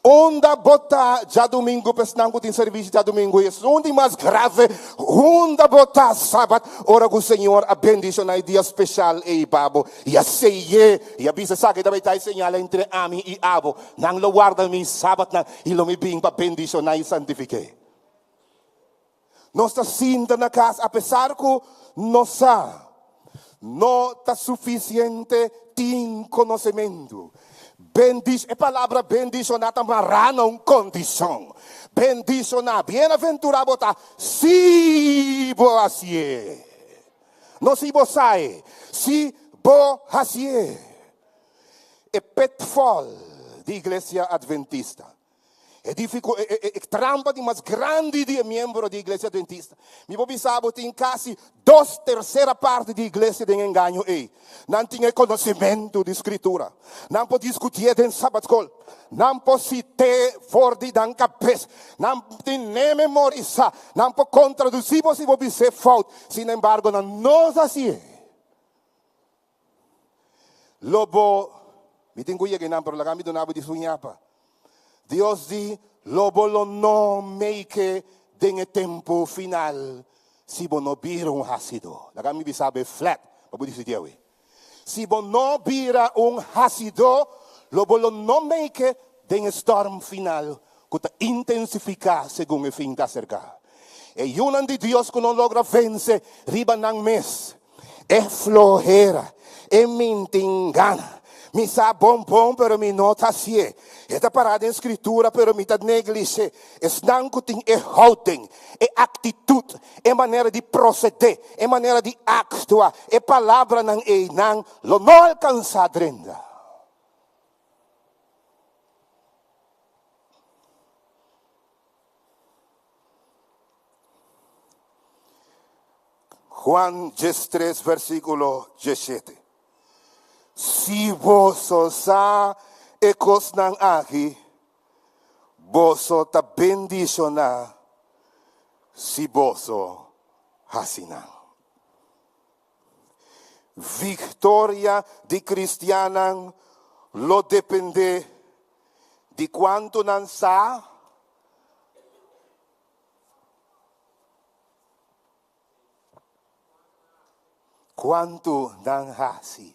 Unda bo ta djadumingu pa esnan ku tin servisio djadumingu? I esun di mas grave, unda bo ta sabat ora ku Señor a bendishoná e dia speshal ei pa bo i a sey'é i a bisa, Esaki ta bai ta e señal entre ami i abo, nan lo warda mi sabatnan i lo mi bin pa bendishoná i santifik'é. Nos ta sinta na kas apesar ku nos sa no ta sufisiente tin konosementu. Bendis, e palabra bendishoná ta mará na un kondishon. Bendishoná, bienaventurá bo ta si bo hasié. No si bo sa e, si bo hasié. E pitfall di Iglesia Adventista. E dificu e, e, e trampa di mas grandi di e miembro di iglesia adventista. Mi por bisa bo tin kasi dos tercera parte di iglesia den engaño ei. Nan tin e conocimento di scritura. Nan por discutié den sabbatschool. Nan por cité for di nan cabes. Nan tin ne memorisa. Nan por contraducí bo si bo bis'é fout. Sin embargo, nan no sa hacié. Lo bo, mi tin ku yega einan, pero laga mi duna bo di su ñapa. Dios di, lo bo lo no make den e tempu final si bo no bira un hasidó. Laga mi bisa bo e flat pa bo disidí awe. Si bo no bira un hasidó, lo bo lo no make den e storm final ku ta intensifiká segun e fin ta aserká. E yunan di Dios ku no logra vense riba nan mes E flohera, e mintin gana. Mi sa bon bon pero mi no ta hacié. E ta pará den Scritura pero mi ta negligé. Esnan cu tin e houding, e actitud, e manera di procedé, e manera di actua, e palabranan ei, nan lo no alcansá drenta. Juan 13, versíkulo 17. Si boso sa e kosnan aki, boso ta bendishoná si boso hasi nan. Viktoria di kristiannan lo dependé di kuantu nan sa Kuantu nan hasi.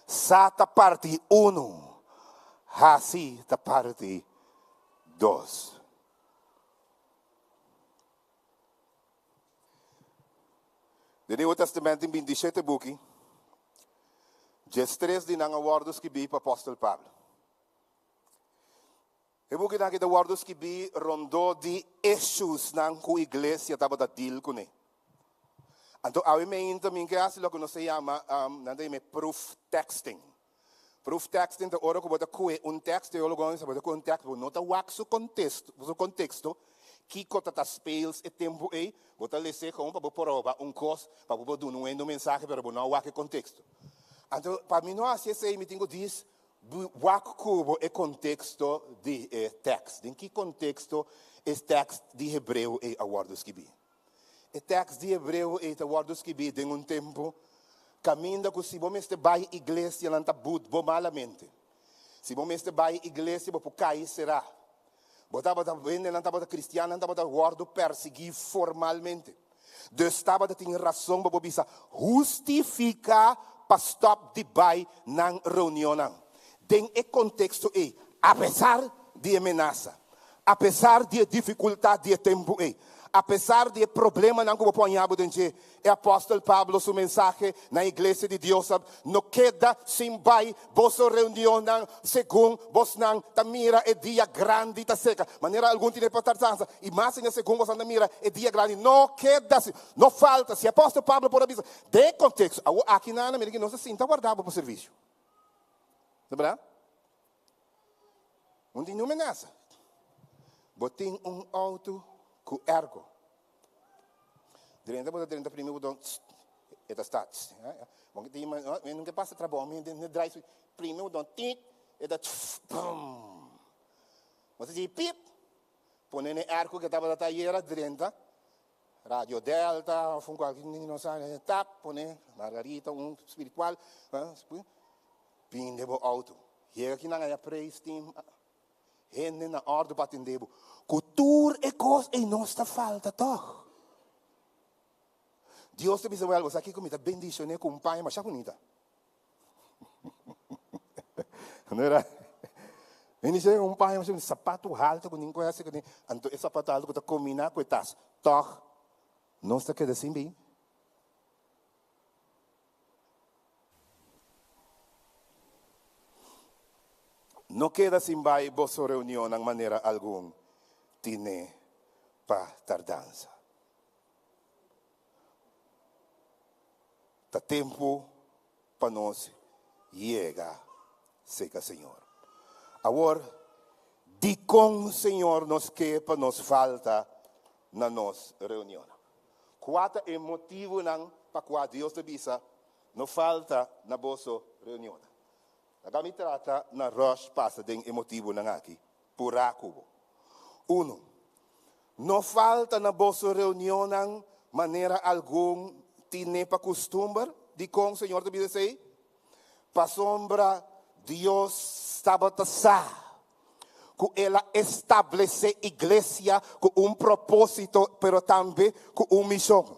Sa ta parti unu, hasi ta parti dos. Den Nieuwe Testament tin bintishete buki, diestres di nan a wòrdu skibí pa apòstel Pablo. E bukinan aki ta wòrdu skibí rondó di ishusnan ku iglesia tabata dil kuné. Anto awe meinta mi ke hasi loke nos ta yama, nan ta yama e proof texting. Proof texting ta ora ku bo ta kohe un tekst, teólogonan sa bo ta kohe un tekst, bo no ta wak su kontesto, su konteksto, kiko ta ta speels e tempu ei, bo ta les'é komo pa bo proba un kos, pa bo por duna un hende un mensahe, pero bo no a wak e konteksto. Anto pa mi no hasi esei mi tin ku dis Wak ku bo e konteksto di e tèkst. Den ki konteksto e tèkst di hebreo ei a wòrdu skibí? E tèkst di hebreo ei ta wòrdu skibí den un tempu kaminda ku si bo mester bai iglesia nan ta but bo malamente. Si bo mester bai iglesia bo por kai será. Bo tabata, hendenan tabata, kristiannan tabata wòrdu persiguí formalmente. Dus tabata tin rason pa bo bisa hustifiká pa stòp di bai nan reunionnan. Den e konteksto ei, apesar di e menasa, apesar di e difikultat di e tempu ei, apesar di e problemanan ku bo por haña bo den dje, E apòstel Pablo su mensahe na iglesia di Dios a no keda sin bai boso reunionnan segun bosnan ta mira e dia grandi ta seka. Manera algun tine pa tardansa i mas ainda segun bosnan ta mira e dia grandi. No keda sin, no falta. Si apòstel Pablo por a bisa den e konteksto awor aki nan a mira ki nos ta sinta warda bo pa servisio. Ta berdad? Un tin un menasa. Bo tin un outo ku ergo. Drenta bo ta drenta primi botón, e ta start. Bo tin mi nunca pasa trabou, mi ne draai su primi botón, tit, e ta pum. Bo ta di pip, pone ne airco ke tabata ta ayera drenta, Radio Delta of un cualkier no sa, tap, pone Margarita, un spiritual, binde bo auto. Yega kinan aya praise team. Hende na òrdu pa atendé bo. Ku tur e kos ei nos ta falta tòg. Dios ta bisa, Wèl, bo sa kiko mi ta bendishoné ku un paña masha bunita. No era? Bendishoné ku un paña masha bunita, sapatu haltu ku nin kohe hasi kuné. Anto e sapatu haltu ku ta kombiná ku e tas. Tòg nos ta keda sin bin. No keda sin bai boso reunionnan manera algun tine pa tardansa. Ta tempu pa nos yega serka Señor. Awor, Dikon Señor nos ke pa nos falta na nos reunionnan? Kua ta e motibunan pa kua Dios ta bisa no falta na boso reunionnan? Laga mi trata na rush pasa den e motibunan aki purá ku bo. Unu, No falta na boso reunionnan manera algun tine pa kustumber. Dikon Señor ta bisa esei? Pasobra Dios tabata sa ku el a establesé iglesia ku un propósito pero tambe ku un mishon.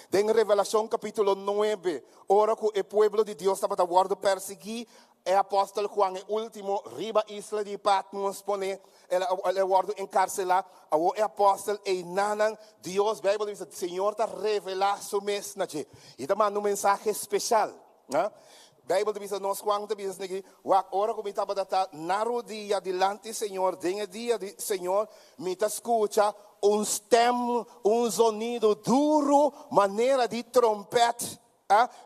Den Revelashon kapítulo nuebe, ora ku e pueblo di Dios tabata wòrdu persiguí, e apòstel Juan, e último riba isla di Patmos pone, el a wòrdu enkarselá. Awor e apòstel einanan, Dios, Beibel ta bisa, Señor ta revelá su mes na dje i ta manda un mensahe speshal. Beibel ta bisa nos, Juan ta bisa esaki, Wak, ora ku mi tabata ta na rudia dilanti Señor den e dia di Señor, mi ta skucha un stèm, un zonido duru manera di trompèt,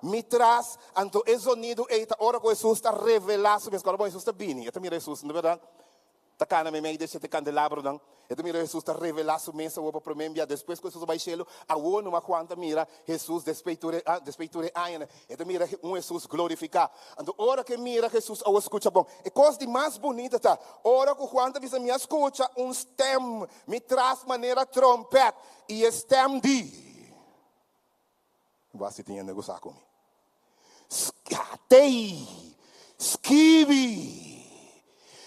mi tras. Anto e zonido ei ta ora ku Hesus ta revelá su mes. Kòrda bon, Hesus ta bini, e ta mira Hesus, no ta bèrdat? Ta kana meimei di e shete kandelabronan, e ta mira Hesus ta revelá su mes awor pa promé bia despues ku Hesus a bai shelu. Awor numa Juan ta mira Hesus despues tur e despues tur e añanan. E ta mira un Hesus glorifiká. Anto ora ku e mira Hesus awor skucha bon. E kos di mas bunita ta ora ku Juan ta bisa, Mi a skucha un stèm mi tras manera tròmpèt, i e stèm di. Bo a si tin hende ku sa ku mi. Skatei! Skibi!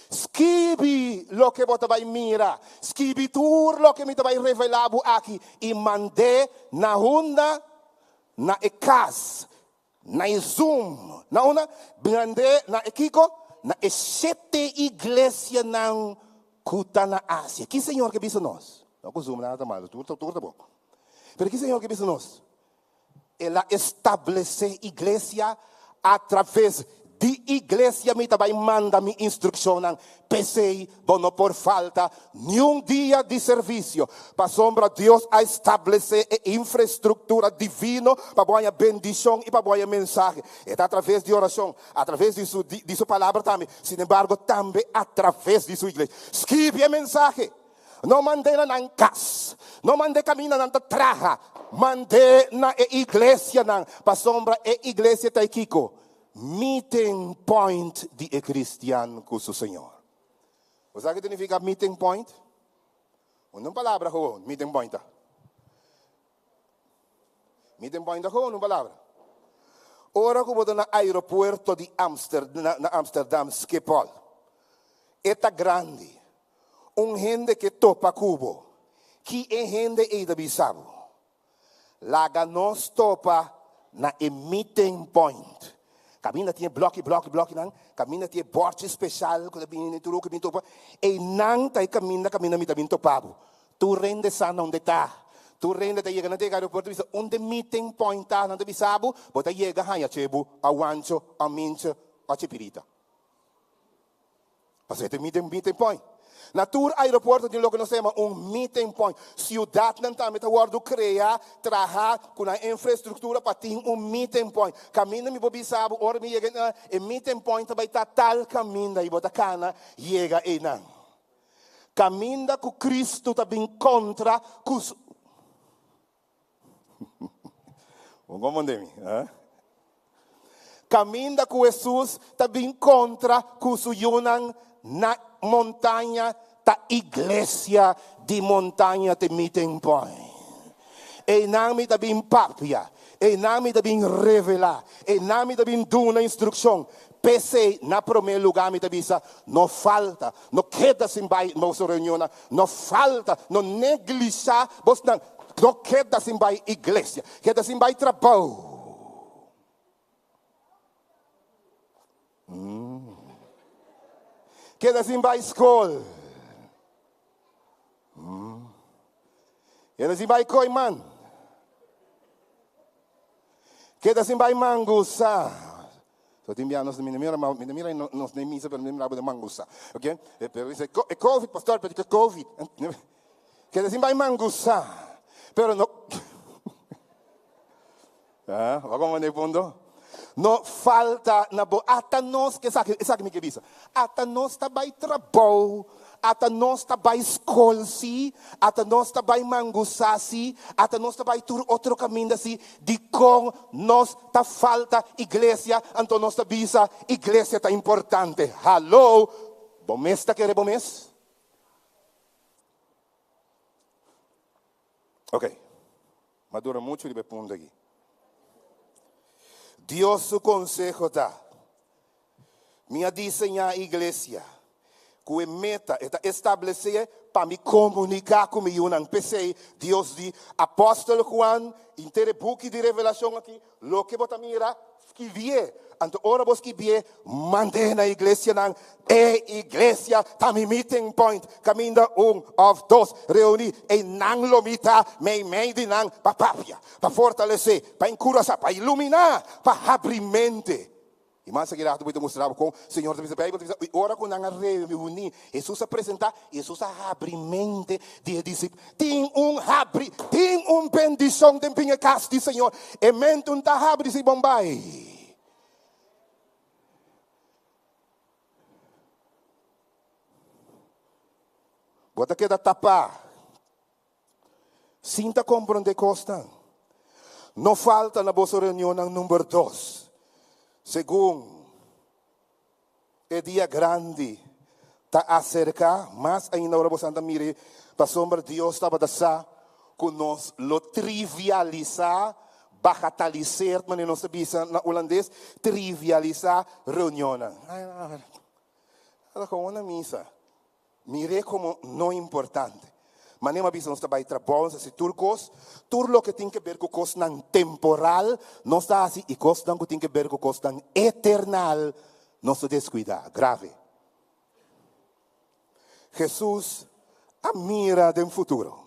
Skibi loke bo ta bai mira. Skibi tur loke mi ta bai revelá bo aki i mand'é na unda? Na e kas, na e Zoom. Na unda? Mand'é na e kiko? Na e shete iglesianan ku ta na Asia. Ki Señor ke bisa nos? No ku Zoom nada ta malo, tur ta bon. Pero ki Señor ke bisa nos? El a establesé iglesia atraves di iglesia mi ta bai manda mi instrukshonnan. P'esei bo no por falta niun dia di servisio, pasobra Dios a establesé e infrastruktura divino pa bo haña bendishon i pa bo haña mensahe. E ta atraves di orashon, atraves di su di su palabra tambe, sinembargo tambe atraves di su iglesia. Skibi e mensahe! No mand'é na nan kas, no mand'é kaminda nan ta traha, mand'é na e iglesianan, pasobra e iglesia ta e kiko? Meeting point di e kristian ku su Señor. Bo sa ke ta nifiká meeting point? Un palabra gewoon, meeting point ta. Meeting point ta gewoon un palabra. Ora ku bo ta na aeropuerto di Amster, na, na Amsterdam, Schiphol, e ta grandi. Un hende ke topa ku bo, ki e hende ei ta bisa bo? Laga nos topa na e meeting point. Kaminda tin e blòki, blòki, blòkinan, kaminda tin e bòrchi speshal ku ta bini den tur oki bin topa, einan ta e kaminda kaminda mi ta bin topa bo. Tur hende sa na unda e ta. Tur hende ta yega na te aeropuerto bisa unda e meeting point ta, nan ta bisa bo, bo ta yega haña chebu, a wancho, a minche, a chipirita. Pasobra e ta e meeting point. Na tur aeropuerto tin loke nos ta yama un meeting point. Siudatnan tambe ta wòrdu krea, traha ku nan infrastruktura pa tin un meeting point. Kaminda mi por bisa bo ora mi yega na e meeting point ta bai ta tal kaminda i bo ta kana yega einan. Kaminda ku Kristu ta bin kontra ku su. Bo comprende mi? Eh? Caminda cu Jesús ta bin contra cu su yunan na montaña ta iglesia di montaña te meeting point. Einan mi ta bin papia, einan mi ta bin revela, einan mi ta bin duna instruccion. P'esei, na promé lugá mi ta bisa, no falta, no keda sin bai boso reunionnan, no falta, no neglisha bosnan, no keda sin bai iglesia, keda sin bai trabou. Keda sin bai skol. Keda sin bai koiman. Keda sin bai mangusa. So tin bia nos mi mira mi mira nos ne misa pero mi mira de mangusa. Okay? Pero dice e COVID pastor pero que COVID. Keda sin bai mangusa. Pero no Ah, wa como ne punto? No falta na bo ata nos que esaki esaki mi ke bisa. Ata nos ta bai trabou. Ata nos ta bai skol sí, ata nos ta bai mangusá sí, ata nos ta bai tur otro kaminda sí, dikon nos ta falta iglesia? Anto nos ta bisa iglesia ta importante. Hallo! Bo mes ta kere bo mes? Ok, m'a dura muchu riba e punto aki. Dios su konseho ta, Mi a diseñá iglesia ku e meta, e ta establesé pa mi komuniká ku mi yunan. P'esei, Dios di apòstel Juan, henter e buki di Revelashon aki, loke bo ta mira, skibié. Anto ora bo skibié, mand'é na iglesianan. E iglesia ta mi meeting point, kaminda un òf dos reuní, einan lo mi ta meimei di nan pa papia, pa fortalesé, pa enkurasá, pa iluminá, pa habri mente. I mas aki rato bo ta mustra bo kon Señor ta bisa. Beibel ta bisa, i ora ku nan a reuní, Hesus a presentá, i Hesus a habri mente di e disipelnan. Tin un habri, tin un bendishon den bin e kas di Señor. E mente un ta habri si bon bai. Bo ta keda tapá. Sin ta komprondé kosnan. No falta na boso reunionnan number dos. Segun e dia grandi ta aserká, mas ainda ora boso ta mira pasobra Dios tabata sa ku nos lo trivialisá, bagataliseer, manera nos ta bisa na hulandes, trivialisá reunionnan. Ta komo na misa. Mir'é komo no importante. Manera mi a bisa nos ta bai trabou, nos ta hasi tur kos, tur loke tin ke ber ku kosnan temporal nos ta hasi i kosnan ku tin ke ber ku kosnan eternal nos ta deskuidá. Grave. Hesus a mira den futuro.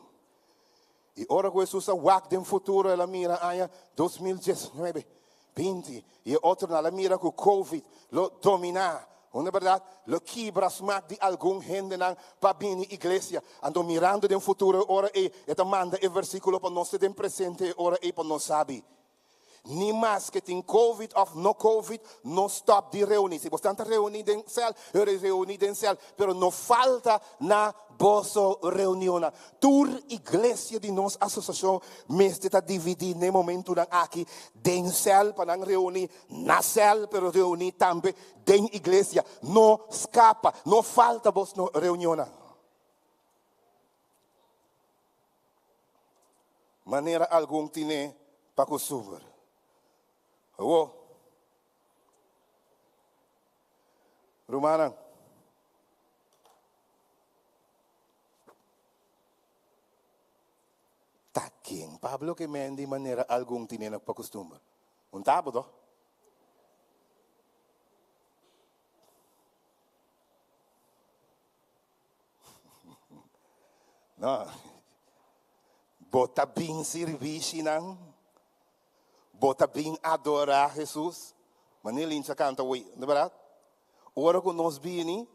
I ora ku Hesus a wak den futuro el a mira aña 2019, 20 i e otronan. El a mira ku Covid lo dominá. Unda bèrdat lo kibra smak di algun hendenan pa bini iglesia. Anto mirando den futuro e ora ei e ta manda e versíkulo pa nos te den presente e ora ei pa nos sabi. Ni maske tin covid of no covid, no stop di reuni. Si bosnan ta reuni den cel, reuni den cel, pero no falta na boso reunionnan. Tur iglesia di nos asociacion mester ta dividi n'e momentunan aki den cel pa nan reuni na cel, pero reuni tambe den iglesia. No scapa, no falta bosno reunionnan. Manera algun tine pa kustumber. Awo, rumannan, ta ken Pablo ke men di manera algun tine pa kustumber? Un tabo toh? No. Bo ta bin sirbishi nan. Bo ta bin adorá Hesus. Manera Lincha kanta wei, no bèrdat? Ora ku nos bini,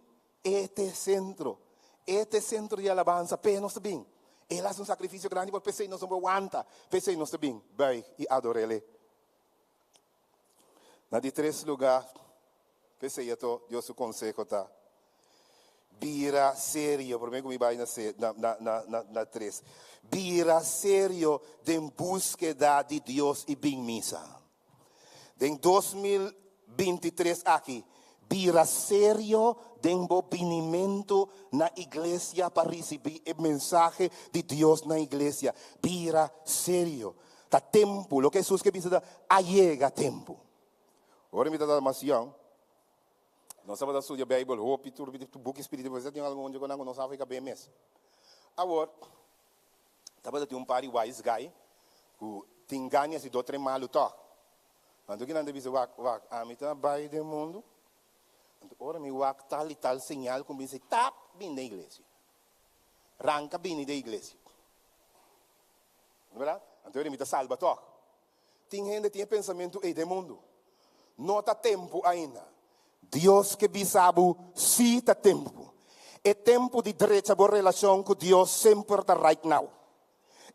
e ta e sentro. E ta e sentro di alabansa. P'e nos ta bin. El a hasi un sakrifisio grandi por p'esei nos no por wanta. P'esei nos ta bin buig i ador'El. Na di tres lugá, p'esei ato Dios su konseho ta, Bira serio, promé ku mi bai na na na na tres, bira serio den búskeda di Dios i bin misa. Den 2023 aki, bira serio den bo binimentu na iglesia pa risibí e mensahe di Dios na iglesia. Bira serio. Ta tempu, loke Hesus ke bisa ta, a yega tempu. Ora mi tabata mas yòn, nos tabata studia Beibel hopi, tur buki spiritual, por tin algun dje ku nos Afrika ben mes. Awor, tabata tin un par di wise guy ku tin gana di hasi dos tres malu tòg. Anto kinan ta bisa, wak, wak, ami ta bai den mundu, anto ora mi wak tal i tal señal ku mi bisa, tap, bini den iglesia. Ranka bini den iglesia. No berdad? Anto mi ta salba tog. Tin hende tin e pensamentu ei den mundu. No ta tempu ainda. Dios ke bisa bo si ta tempu. E tempu di drecha bo relashon ku Dios semper ta right now.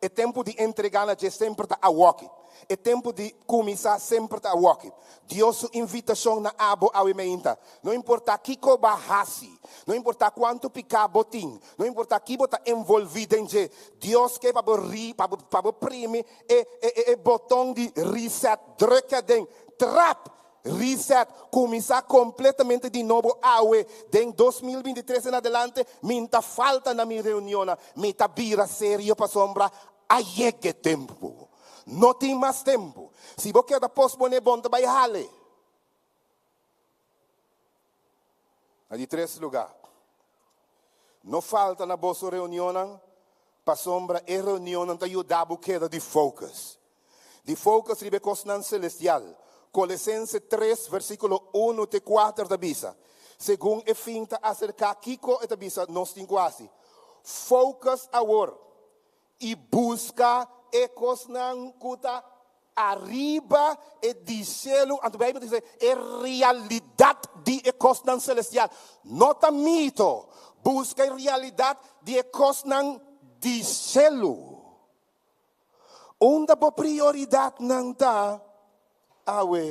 E tempu di entrega na dje semper ta awoki. E tempu di kuminsá semper ta awoki. Dios su invitashon na abo awe meinta. No importá kiko bo a hasi, no importá kuantu piká bo tin, no importá ki bo ta envolví den dje, Dios ke pa bo ri, pa bo, pa bo primi e, e, e, e boton di reset, druk aden, trap! Reset, kuminsá kompletamente di nobo awe den 2023 en adelante, mi n'ta falta na mi reunionnan, mi ta bira serio pasobra a yega e tempu. No tin mas tempu. Si bo keda posponé bo n'ta bai hale. Na di tres lugá, no falta na boso reunionnan pasobra e reunionnan ta yuda bo keda di focus. Di focus riba e kosnan selestial. Kolesense tres versíkulo unu te kuater ta bisa, Segun e fin ta aserká, kiko e ta bisa nos tin ku hasi? Focus awor i buska e kosnan ku ta ariba e di shelu. Anto Beibel ta bisa e realidat di e kosnan selestial. No ta mito. Buska e realidat di e kosnan di shelu. Unda bo prioridatnan ta awe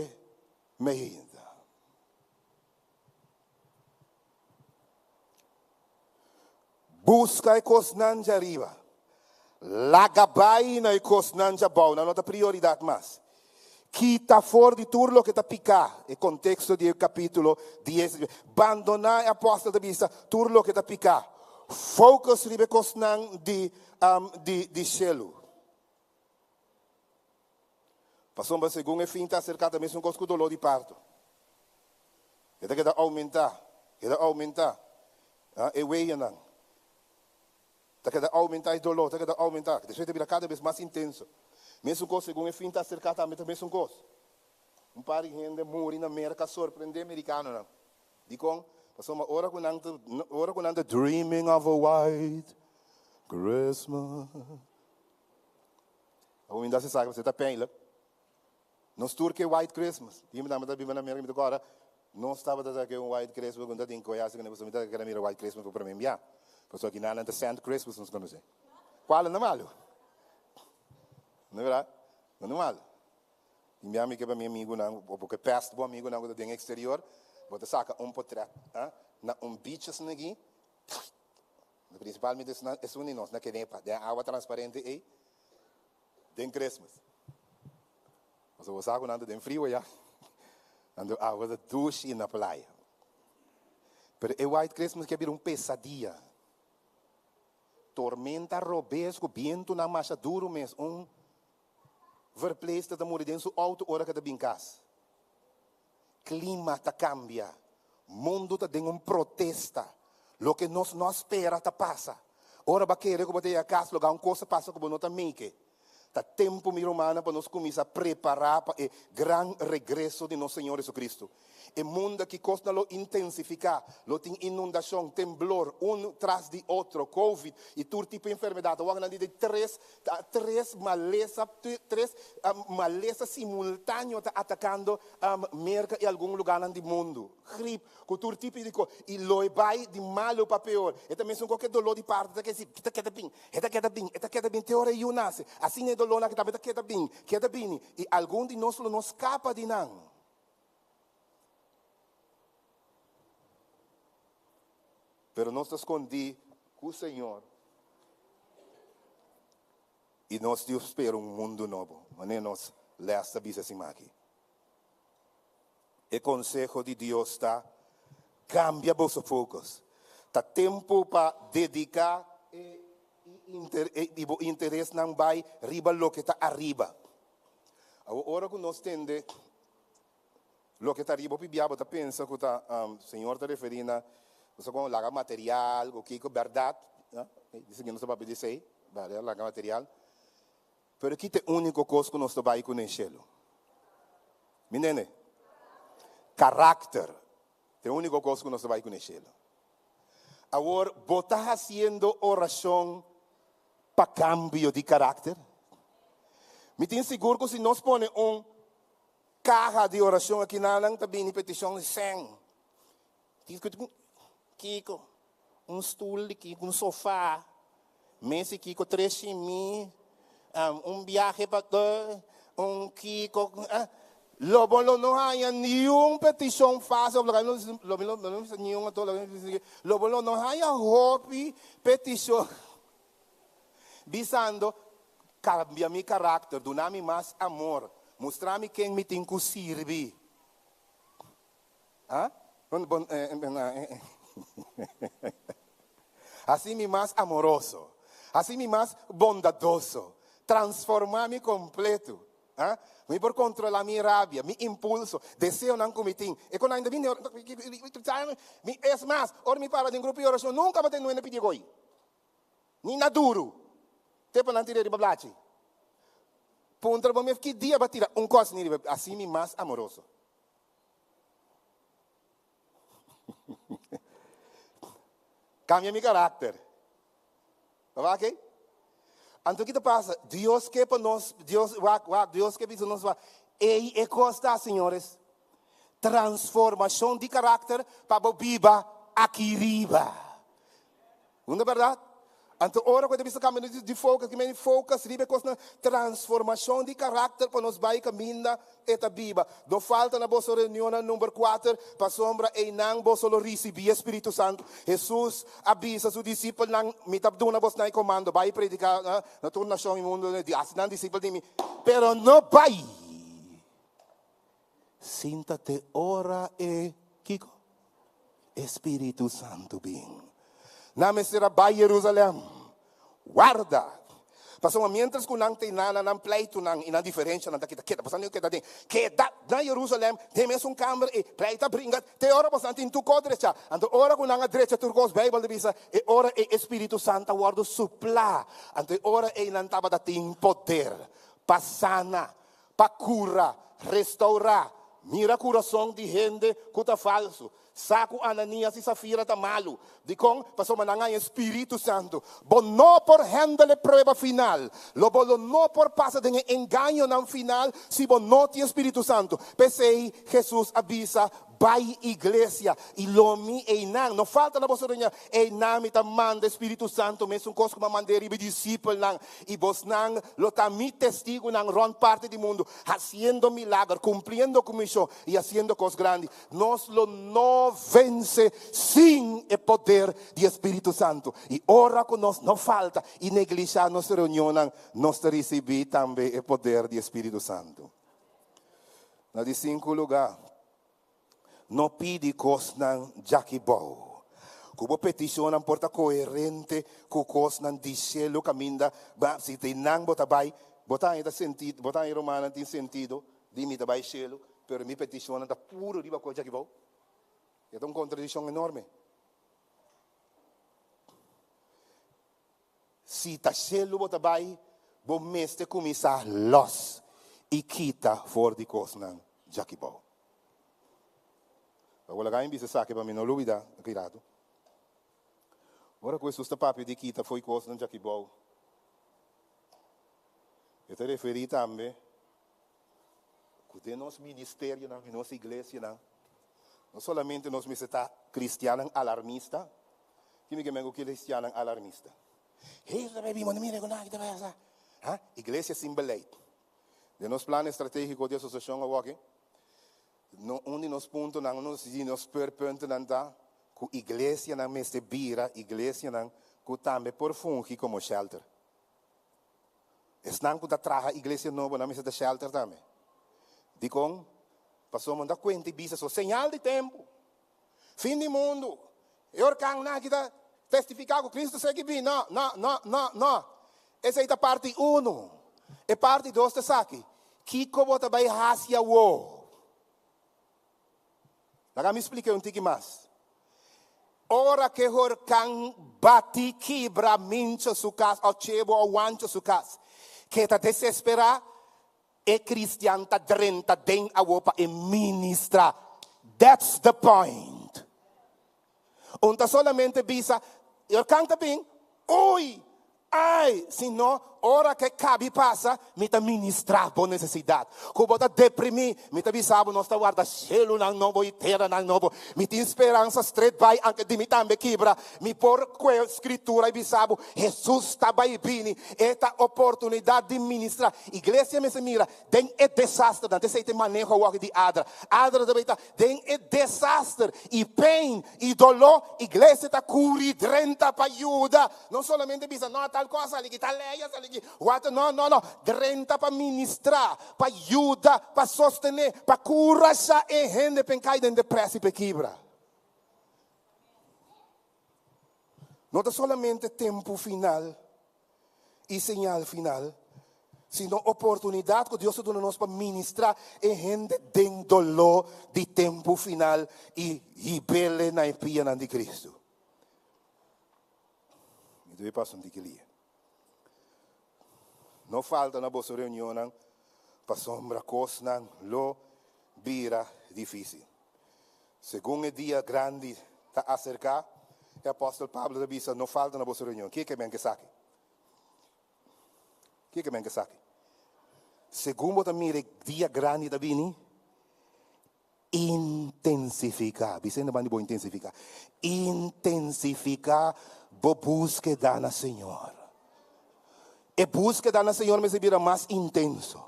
meinta? Buska e kosnan djariba. Laga bai na e kosnan djabou, nan no ta prioridat mas. Kita for di tur loke ta piká, e konteksto di e kapítulo dies. Bandoná, e apòstel ta bisa, tur loke ta piká. Focus riba e kosnan di di di shelu. Pasobra segun e fin ta aserká ta mesun kos ku doló di parto. E ta keda oumentá, keda oumentá. E weyanan ta keda oumentá, e doló ta keda oumentá. Despues ta bira kada bes mas intenso. Mesun kos segun e fin ta aserká tambe ta mesun kos. Un par di hende muri na Merka a sorprendé merikanonan. Dikon? Pasobra ora ku nan ta, ora ku nan ta dreaming of a white Christmas. Awor mi ta hasi esaki pasobra e ta pijnlijk. Nos tur ke white Christmas. Tin mi ta biba na Merka, mi ta kòrda nos tabata ta ke un white Christmas ku no ta tin koe hasi kuné pasobra mi ta kere mira white Christmas pa promé bia. Pasobra aki nan nan ta sand Christmas nos konosé. Kual no malu? No berdad? No ta malu. Tin bia mi ke pa mi amigunan, bo ke pèst bo amigunan ku ta den eksterior, bo ta saka un potrèt na un beach asina aki, prinsipalmente esun di nos na Kenepa, den awa transparente ei, den Christmas. Pasobra bo sa ku nan ta den friu aya, anto awa ta dushi na playa. Pero e white Christmas ke a bira un pesadia. Tormenta robes ku bientunan masha duru mes, un Verpleegster ta muri den su auto ora ke ta bin kas. Klima ta kambia. Mundu ta den un protesta. Loke nos no a spera ta pasa. Ora bo a kere ku bo ta yega kas loga un kos a pasa ku bo no ta meke. Ta tempu mi rumannan pa nos kuminsá prepará pa e gran regreso di nos Señor Jesucristo. E mundu aki kosnan lo intensifiká, lo tin inundashon, temblor, un tras di otro, covid i tur tipo enfermedat. Awor nan di di tres tres malesa tres malesa simultáneo ta atakando Merka i algun lugánan di mundu. Grip, ku tur tipo di kos. I lo e bai di malu pa peor. E ta mesun ku ke doló di parto ta keda ta keda bin, e ta keda bin, e ta keda bin te ora e yu nase. Asina e dolónan aki tambe ta keda bin, keda bini. I algun di nos lo no skapa di nan. Pero nos ta skondí ku Señor i nos tin spera un mundu nobo, manera nos lès ta bisa esima aki. E konseho di Dios ta, Kambia boso focus. Ta tempu pa dediká e i bo interesnan bai riba loke ta ariba. Awor ora ku nos tende Loke ta riba hopi bia bo ta pensa ku ta Señor ta referí na bo sa laga material ku kiko bèrdat di sigui nos ta papia di esei bèrdat laga material pero ki ta e úniko kos ku nos ta bai kuné shelu mi ntende karakter ta e úniko kos ku nos ta bai kuné shelu awor bo ta hasiendo orashon pa kambio di karakter mi tin sigur ku si nos pone un Kaha di orashon aki nan ta bini petishon di sèn. Kiko? Un stul di kiko? Un sofa. Mesa di kiko? Tres shimi. Un biahe pa ke? Un kiko, eh, lo bo lo no haña niun petishon fásil, lo lo lo lo no niun anto, lo lo bo lo no haña hopi petishon bisando, kambia mi karakter, duna mi mas amor, mustra mi ken mi tin ku sirbi. Ah? Bon, bon, eh, eh, eh, Hasi mi mas amoroso. Hasi mi mas bondadoso. Transformá mi kompleto. Ah? Mi por kontrolá mi rabia, mi impulso, deseonan ku mi tin. E kon ainda bini, mi, es mas, ora mi para den grupo di orashon, nunka mi a tende un hende pidi goi. Ni na duru. Te pa nan tira riba blachi. Puntra bo mes ki dia bo a tira un kos ni riba, hasi mi mas amoroso. Cambia mi karakter. Wak ei? Anto ki ta pasa? Dios ke pa nos, Dios, wak, wak, Dios ke bisa nos wak. Ei e kos ta, señores. Transformashon di karakter pa bo biba aki riba. No ta bèrdat? Anto ora ku e ta bisa kambia di focus, ki meni focus riba e kosnan, transformashon di karakter pa nos bai kaminda e ta biba. No falta na boso reunionnan number kuater, pasobra einan boso lo risibí e Spiritu Santu. Hesus a bisa su disipelnan, Mi ta duna bosnan e komando, bai prediká na tur nashon i mundu, hasi nan disipel di mi, pero no bai Sinta te ora e, kiko? E Spiritu Santu bin. Nan mester a bai Jerusalem. Warda. Pasobra mientras ku nan ta einan na nan pleitonan i nan diferenshanan ta kita keda. Pasobra nan keda den, keda na Jerusalem den mesun kamber ei. Pleit a bringa te ora boso nan tin tur kos drecha. Anto ora ku nan a drecha tur kos, Beibel ta bisa, e ora ei e Spiritu Santu a wòrdu suplá. Anto e ora ei nan tabata tin poder pa sana Pa kura, restaurá, mira kurason di hende ku ta falsu. Sa ku Ananias i Safira ta malu. Dikon? Pasobra nan haña e spiritu santu. Bo no por handle e prueba final. Lo bo lo no por pasa den e engañonan final si bo no tin e spiritu santu. P'esei Hesus a bisa, Bai iglesia i lo mi einan, no falta na boso reunion, einan mi ta manda e Spiritu Santu, mesun kos ku mi a mand'é riba e disipelnan, i bosnan lo ta mi testigunan rònt parti di mundu, hasiendo milager, kumpliendo ku mishon i hasiendo kos grandi. Nos lo no vense sin e poder di e Spiritu Santu. I ora ku nos no falta i neglishá nos reunionnan, nos ta risibí tambe e poder di e Spiritu Santu. Na di sinku lugá, no pidi kosnan djaki bou. Ku bo petishonnan por ta koherente ku kosnan di shelu kaminda ba si ta einan bo ta bai, bo ta haña ta sentido, bo ta haña rumannan tin sentido di mi ta bai shelu, pero mi petishonnan ta puru riba kos djaki bou. E ta un kontradikshon enorme. Si ta shelu bo ta bai, bo mester kuminsá lòs i kita for di kosnan djaki bou. Awor laga mi bisa esaki pa mi no lubidá aki ratu. Ora ku Hesus ta papia di kita for di kosnan djaki bou, e ta referí tambe ku den nos ministerionan i nos iglesianan, no solamente nos mester ta kristiannan alarmista, Ki mi ke men ku kristiannan alarmista? Hesus ta bai bin, bo no mira ku nan aki ta bai asa. Ha? Iglesia sin beleid. Den nos plan estrategiko di asosiashon awoki, no un di nos puntonan, un di nos speurpuntennan ta ku iglesianan mester bira iglesianan ku tambe por fungi komo shelter. Esnan ku ta traha iglesia nobo nan mester ta shelter tambe. Dikon? Pasobra bo no ta kuenta i bisa so señal di tempu. Fin di mundu. E orkannan aki ta testifiká ku Kristu seki bin. No, no, no, no, no. Esei ta parti unu. E parti dos ta esaki, Kiko bo ta bai hasi awor? Laga mi splika un tiki mas. Ora ku e horkan bati kibra Mincho su kas òf Chebo òf Wancho su kas, ke ta desesperá, E cristian ta drenta den awo pa e ministra. That's the point. Un ta solamente bisa, e orkan ta bin, uy, ay, sino Ora ku e kabi pasa, mi ta ministrá bo nesesidat. Ku bo ta deprimí, mi ta bisa bo nos ta warda shelunan nobo i teranan nobo. Mi tin speransa stret bai, anke di mi tambe kibra. Mi por kue Skritura i bisa bo, Hesus ta bai bini. E ta oportunidat di ministrá. Iglesia mester mira den e desasternan. T'esei ta e maneho awor di Adra. Adra ta bai ta den e desaster i pain i doló, iglesia ta kuri drenta pa yuda. No solamente bisa, no, tal kos a sali aki, tal lei a sali aki, wak, no, no, no. Drenta pa ministrá, pa yuda, pa sostené, pa kurashá e hende p'en kai den depresi, p'e kibra. No ta solamente tempu final i señal final, sino oportunidat ku Dios ta duna nos pa ministrá e hende den doló di tempu final i hib'ele na e pianan di Kristu. Mi debe pasa un tiki lia. No falta na boso reunionnan pasobra kosnan lo bira difísil. Segun e dia grandi ta aserká, e apòstel Pablo ta bisa, No falta na boso reunion. Ke ke men ke esaki? Ke ke men ke esaki? Segun bo ta mira e dia grandi ta bini, Intensifiká, bisa hende banda di bo intensifiká. Intensifiká bo búskeda na Señor. E búskeda na Señor mester bira mas intenso,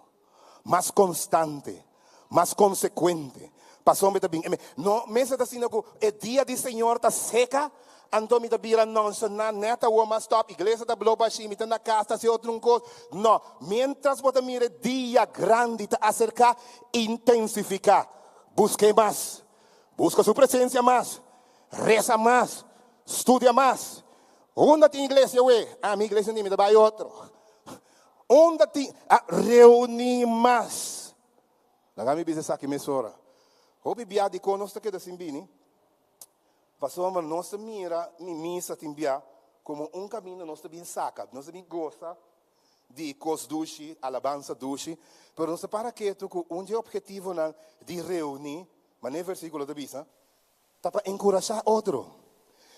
mas konstante, mas konsekuente. Pasobra mi ta bin, no mester ta asina ku e dia di Señor ta seka, anto mi ta bira nonshoná nèt awor m'a stòp, iglesia ta blo bashí, mi ta na kas ta hasi otro un kos. No, miéntras bo ta mira e dia grandi ta aserká, Intensifiká. Busk'é mas. Buska su presensia mas. Resa mas. Studia mas. Unda tin iglesia awe? Ah, mi iglesia ni, mi ta bai otro. Unda tin? Ah, reuní mas. Laga mi bisa esaki mesora. Hopi bia dikon nos ta keda sin bini? Pasobra nos ta mira mi misa tin bia komo un kaminda nos ta bin saka, nos ta bin gosa di kos dushi, alabansa dushi, pero nos ta para ketu ku un di e ophetivonan di reuní, manera e versíkulo ta bisa, ta pa enkurashá otro.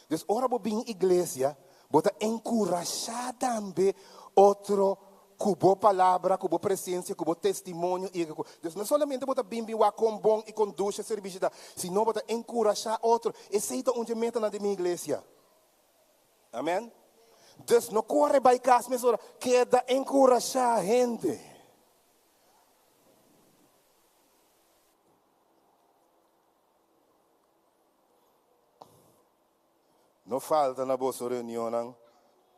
Dus ora bo bin iglesia, bo ta enkurashá tambe otro ku bo palabra, ku bo presensia, ku bo testimonio i ku. Dus no solamente bo ta bin bin wak kon bon i kon dushi e servisio ta, sino bo ta enkurashá otro. Esei ta un di e metanan di mi iglesia. Amen. Dus no kore bai kas mesora, keda enkurashá hende. No falta na boso reunionnan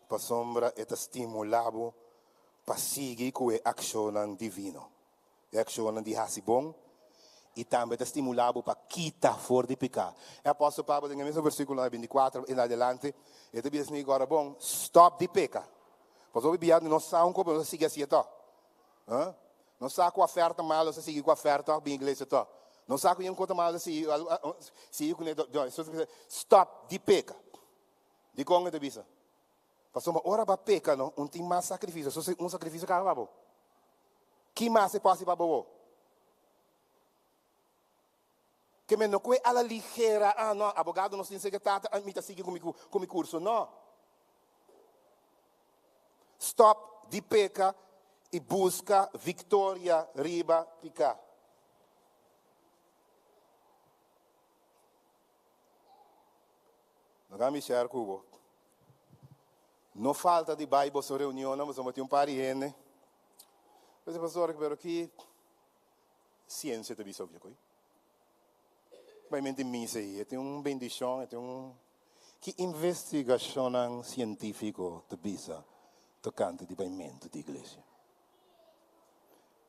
pasobra e ta stimulá bo pa sigui ku e akshonnan divino, e akshonnan di hasi bon, i tambe ta stimulá bo pa kita for di piká. E apòstel Pablo den e mesun versíkulonan bintikuater en adelante, e ta bisa esei gora bon, Stòp di peka. Pasobra hopi bia nos sa un kopo nos ta sigui hasié tòg. Nos sa ku oferta mal nos ta sigui ku oferta tòg bin iglesia tòg. Nos sa ku yen kota mal nos ta sigui sigui kuné tòg. Stòp di peka. Dikon e ta bisa? Pasobra ora bo a peka no, un tin mas sakrifisio. So un sakrifisio kaba pa bo. Ki mas e por hasi pa bo bo? Ke men no koe a la ligera, ah no, abogado nos tin seke tata, ah mi ta sigui ku mi ku mi kurso. No. Stop di peka i buska viktoria riba piká. Laga mi share ku bo. No falta di bai boso reunionnan, pasobra bo tin un par di hende. Bo bisa, Pastor, pero ki siensia ta bisa obi? Bai menti misa ei, e tin un bendishon, e tin un. Ki investigashonnan sientífiko ta bisa tokante di baimentu di iglesia?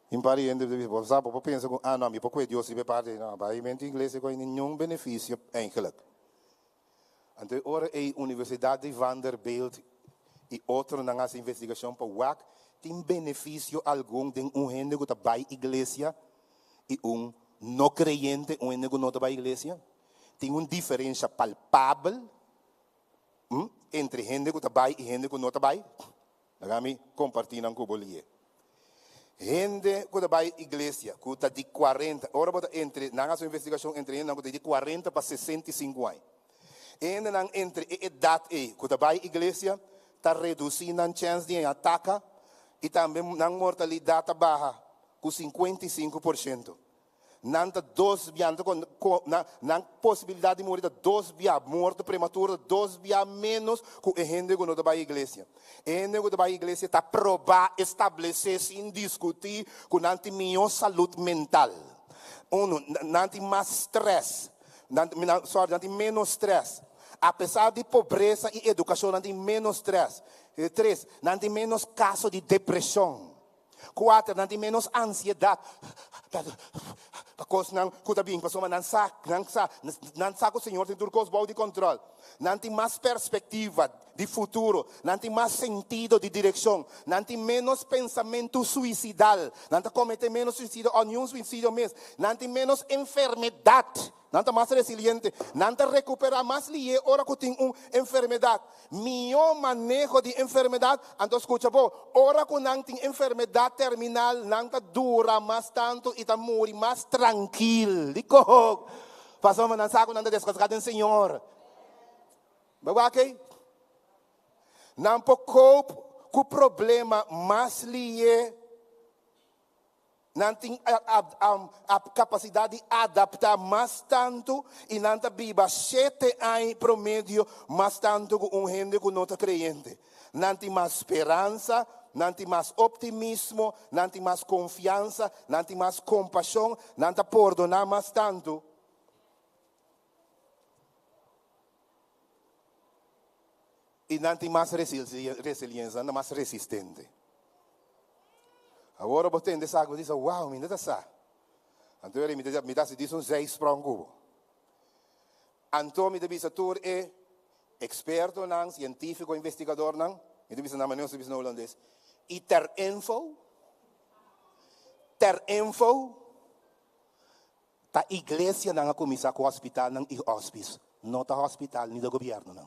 Un par di hende ta bisa, bo sa, bo por pensa ku, ah no, mi por kue Dios riba e parti ei. No, baimentu di iglesia ku ningun benefisio eigenlijk. Anto e ora ei Universidat di Vanderbilt i otronan a hasi investigashon pa wak tin benefisio algun den un hende ku ta bai iglesia i un no kreyente, un hende ku no ta bai iglesia. Tin un diferensha palpabel entre hende ku ta bai i hende ku no ta bai. Laga mi kompartí nan ku bo lié. Hende ku ta bai iglesia ku ta di kuarenta, ora bo ta entre, nan hasi un investigashon entre hendenan ku ta di kuarenta pa 65 aña. E hendenan entre e edat ei ku ta bai iglesia ta redusí nan chèns di haña ataka, I tambe nan mortalidat ta baha ku 55%. Nan ta dos bia, nan, nan posibilidat di muri ta dos bia, morto prematuro ta dos bia ménos ku e hende ku no ta bai iglesia. E hende ku ta bai iglesia ta probá, establesé sin diskutí ku nan tin mihó salud mental. Uno, nan tin mas strès, nan, sorry, nan tin ménos strès. Apesar di pobresa i edukashon nan tin ménos strès. Tres, nan tin ménos kaso di depreshon. Kuater, nan tin ménos ansiedat pa kosnan ku ta bin, pasobra nan sa, nan sa, nan sa ku Señor tin tur kos bou di kòntròl. Nan tin mas perspektiva di futuro, nan tin mas sentido di direkshon, nan tin ménos pensamentu suisidal, nan ta kometé ménos suisidio òf niun suisidio mes, nan tin ménos enfermedat. Nan ta mas resiliente. Nan ta rekuperá mas lihé ora ku tin un enfermedat. Mihó maneho di enfermedat, anto skucha bo, ora ku nan tin enfermedat terminal nan ta dura mas tantu i ta muri mas trankil. Dikon? Pasobra nan sa ku nan ta deskansá den Señor. Bo wak ei? Nan por koop ku problema mas lihé. Nan tin a kapasidat di adaptá mas tantu i nan ta biba shete aña promedio mas tantu ku un hende ku no ta kreyente. Nan tin mas speransa, nan tin mas optimismo, nan tin mas konfiansa, nan tin mas kompashon, nan ta pordoná mas tantu. I nan tin mas resiliensia, nan ta mas resistente. Awor bo tende esaki, bo bisa, wow, mi no ta sa. Anto mi ta mi ta hasi dis un zijsprong ku bo. Anto mi ta bisa tur e ekspertonan, sientífiko, investigadornan, mi ta bisa nan manera nos ta bisa na hulandes, i ter info, ter info, Ta iglesianan a kuminsá ku hospitalnan i hospice, no ta hospital ni ta gobièrnunan.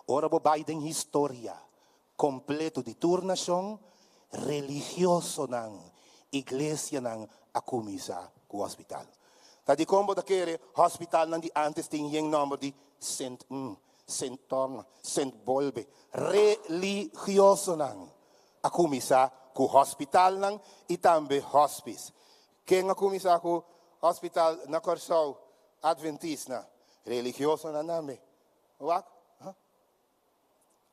Ora bo bai den historia kompleto di tur nashon, religiosonan, iglesianan a kuminsá ku hospital. Ta dikon bo ta kere hospitalnan di ántes tin yen nòmber di Sint N, Sint Ton, Sint Bolbe? Religiosonan a kuminsá ku hospitalnan i tambe hospice. Ken a kuminsá ku hospital na Kòrsou? Adventisnan. Religiosonan tambe. Wak.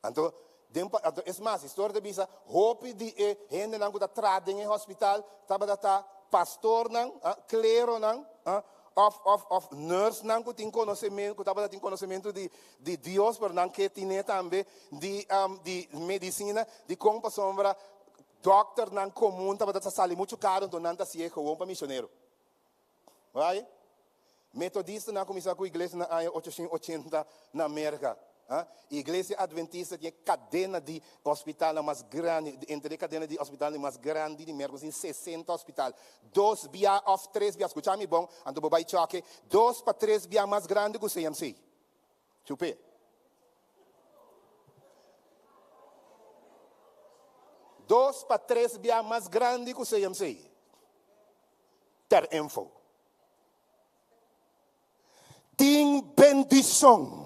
Anto, den pa, anto es mas, historia ta bisa, hopi di e hendenan ku ta traha den e hospital tabata ta pastornan, kleronan, òf, òf, òf nursenan ku tin konosementu, ku tabata tin konosementu di, di Dios, pero nan ke tine tambe di, di medisina, dikon? Pasobra Dokternan komun tabata sa sali muchu karu, anto nan ta hasié gewon pa misionero. Right? Metodistanan a kuminsá ku iglesia na aña 880 na Merka. Iglesia Adventista tin e kadena di hospitalnan mas grandi, entre e kadena di hospitalnan mas grandi di Merka, tin 60 hospital. Dos bia òf tres bia, skucha mi bon, anto bo bai chòke, dos pa tres bia mas grandi ku CMC. Chupé. Dos pa tres bia mas grandi ku CMC. Ter info. Tin bendishon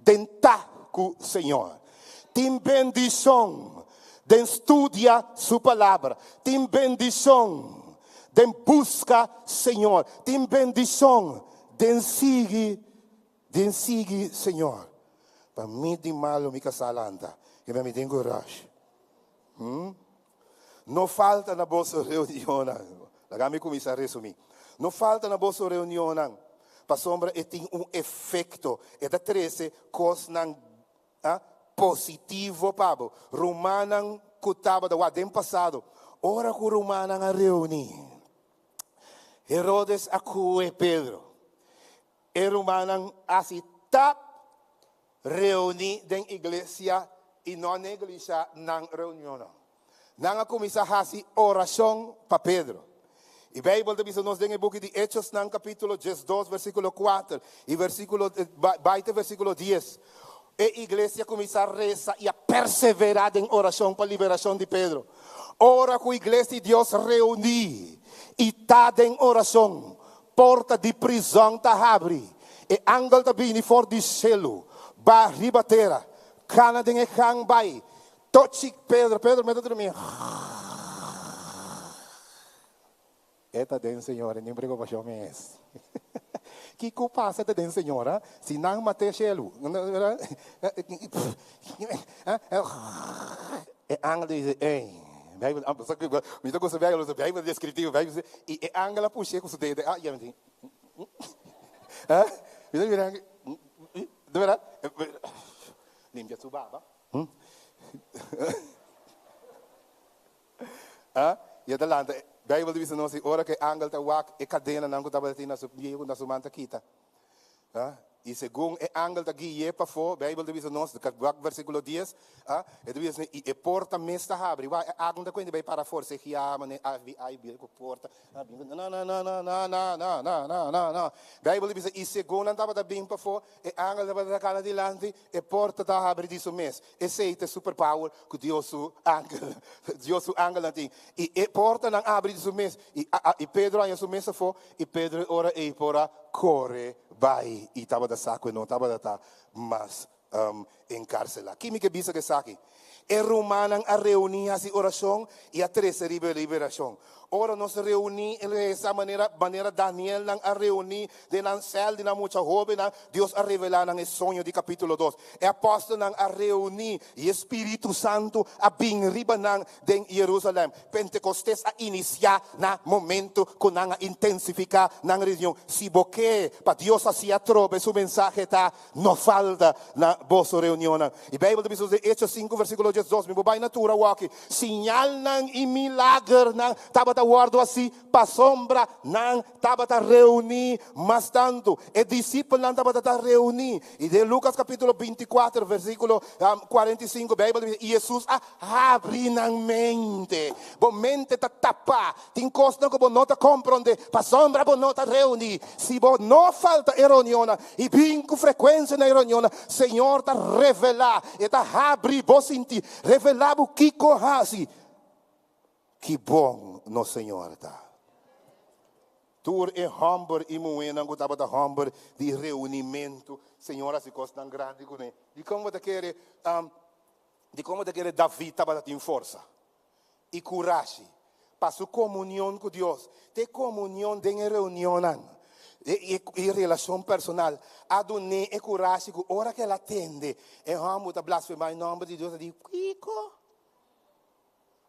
den ta ku Señor. Tin bendishon den studia su palabra. Tin bendishon den buska Señor. Tin bendishon Den sigui, den sigui Señor. Pa mi di malo mi kasá lanta, i mi tin kurashi. Hm? No falta na boso reunionnan. Laga mi kuminsá resumí. No falta na boso reunionnan, pasobra e tin un efekto, e ta trese kosnan ah, positivo pa bo. Rumannan ku tabata wak den pasado, ora ku rumannan a reuní, Herodes a kue Pedro. E rumannan hasi tap reuní den iglesia i no neglisha nan reunionnan. Nan a kuminsá hasi orashon pa Pedro. I Beibel ta bisa nos den e buki di Echosnan kapítulo 12 versíkulo 4 i versíkulo bai te versíkulo 10. E iglesia kuminsá resa i a perseverá den orashon pa liberashon di Pedro. Ora ku iglesia di Dios reuní i ta den orashon, porta di prizòn ta habri, e angel ta bini for di shelu, ba riba tera, kana den e gang bai. Tochi Pedro, Pedro meta drumi. E ta den Señor, ni preocupacion mes. Kiko pasa ta den Señor, ah? Si nan mat'é shelu. E angel dice, ey, Bijbel, ah, mi ta gusta Bijbel, Bijbel descriptivo, Bijbel dice, y e angel a push'é cu su dedo, ah, ya mi tin. Ah, mi ta mira, de verdad, limpia su baba. Ah, y e ta lanta. Bijbel ta bisa nos, y ora cu e angel ta wak e cadenanan cu tabatin na su pie cu na su man ta kita. Ah, y segun e angel ta gui'é pafó, Bijbel ta bisa nos, wak versiculo dies, ah, e ta bisa, y e porta mes ta habri. Wak, e angel ta cuenta bay para forcegeá, mane FBI bira cu porta. No, no, no, no, no, no, no, no, no, no, no. Bijbel ta bisa, y segun nan tabata bin pafó, e angel tabata cana dilanti, E porta ta habri di su mes. Esei ta e superpower ku Dios su angel, Dios su angelnan tin. I e portanan habri di su mes. I, i Pedro haña su mes afó, i Pedro e ora ei por a kore bai i tabata sa ku e no tabata ta mas enkarselá. Ki mi ke bisa ku esaki? E rumannan a reuní hasi orashon i a trese riba e liberashon. Ora nos reuní i resa manera manera Danielnan a reuní den nan sèl di nan mucha hóbennan, Dios a revelá nan e soño di kapítulo dos. E apòstelnan a reuní i e spiritu santu a bin riba nan den Yerusalèm. Pentekostes a inisiá na momentu ku nan a intensifiká nan reunion. Si bo ke pa Dios hasi atrobe su mensahe ta, No falta na boso reunionnan. E Bijbel ta bisa nos den Hechos sinku versikulo diesdos, Mi bo bai na tur awoki, siñalnan i milagernan tabata wòrdu hasí pasobra nan tabata reuní mas tantu. E disipelnan tabata ta reuní. I den Lukas kapítulo 24 versikulo 45 Bijbel ta bisa, I Hesus a habri nan mente. Bo mente ta tapá. Tin kosnan ku bo no ta komprondé pasobra bo no ta reuní. Si bo no falta e reunionnan i bin ku frekuensia na e reunionnan, Señor ta revelá, E ta habri bo sinti, revelá bo kiko hasi. Ki bon nos Señor ta! Tur e hòmber i muhénan ku tabata hòmber di reunimentu, Señor hasi kosnan grandi kuné. Dikon bo ta kere, dikon bo ta kere David tabata tin forsa? i kurashi pa su komunion ku Dios. Te komunion den e reunionnan i relashon personal a dun'é e kurashi ku ora ku el a tende e hòmber ta blasfemá e nòmber di Dios, a di, Kiko?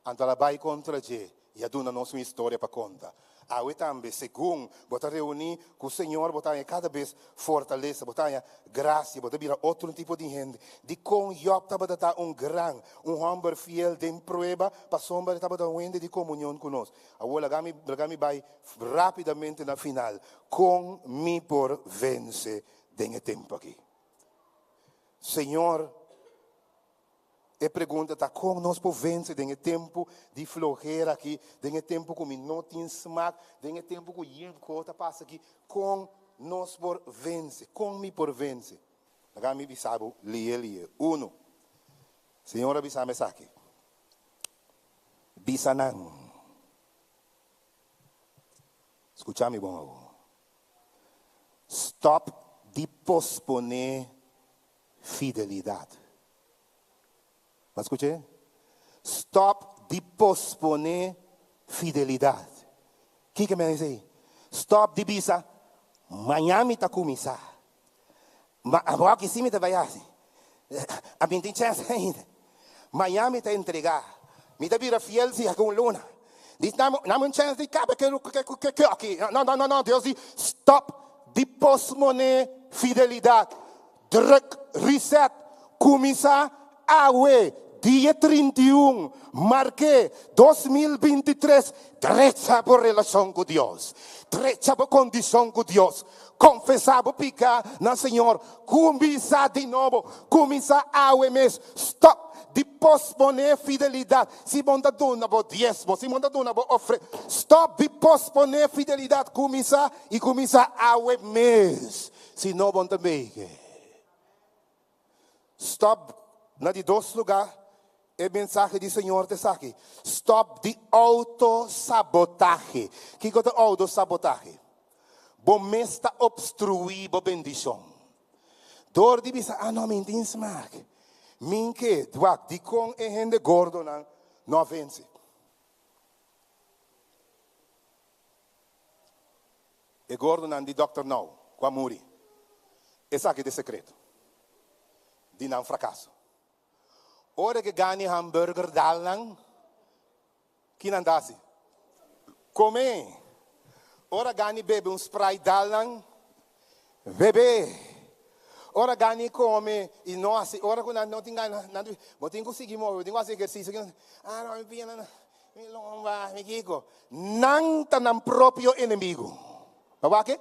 Anto el a bai kontra dje i a duna nos un historia pa konta. Awe tambe, segun bo ta reuní ku Señor, bo ta haña kada bes fortalesa, bo ta haña grasia, bo ta bira otro tipo di hende. Dikon Jòb tabata ta un gran, un hòmber fiel den prueba? Pasobra e tabata un hende di komunion ku nos. Awor laga mi, laga mi bai rápidamente na final. Kon mi por vense den e tempu akí? Señor. E pregunta ta, kon nos por vense den e tempu di flohera aki, den e tempu ku mi no tin smak, den e tempu ku yen ko ta pasa aki, kon nos por vense? Kon mi por vense? Laga mi bisa bo lie lie. Uno, Señor a bisa mi esaki, Bisa nan, skucha mi bon awor, stòp di posponé Fidelidat. Bo a skuch'é? Stòp di posponé fidelidat. Kiko mi a bisa ei? Stòp di bisa, Mañan mi ta kuminsá. Ma awor si mi ta bai hasi. A mi tin chèns ainda. Mañan mi ta entregá. Mi ta bira fiel si algun luna. Di, Dame un chèns di kaba ke aki. No, no, no, no. Dios di, Stòp di posponé fidelidat. Druk reset, kuminsá awe, dia 31, mark'é, 2023, drecha bo relashon ku Dios, drecha bo kondishon ku Dios, konfesá bo piká na Señor, kuminsá di nobo, kuminsá awe mes, stòp di posponé fidelidat, si bo ta duna bo diesmo, si bo ta duna bo ofrenda, stòp di posponé fidelidat, kuminsá i kuminsá awe mes. Si no bon ta mege. Stop na di dos lugar e mensahe di Señor ta esaki. Stop di autosabotahe. Kiko ta autosabotahe? Bo mes ta obstrui bo bendicion. Door di bisa, ah no, mi tin smaak. Min ke dwak dikon e hende gordonan no a vense. E gordonan di Dòkter Now ku a muri. Esaki ta e sekreto di nan frakaso. Ora ke gani hamburger dal nan, ki nan ta hasi? Kome. Ora gani bebe un Sprite dal nan, bebe. Ora gani kome i no hasi, ora ku nan no tin gana, nan ta bisa, bo tin ku sigui move, bo tin ku hasi ehersisio. Ah no, mi pia nan. Mi lomba, mi kiko. Nan ta nan propio enemigu. Bo wak e?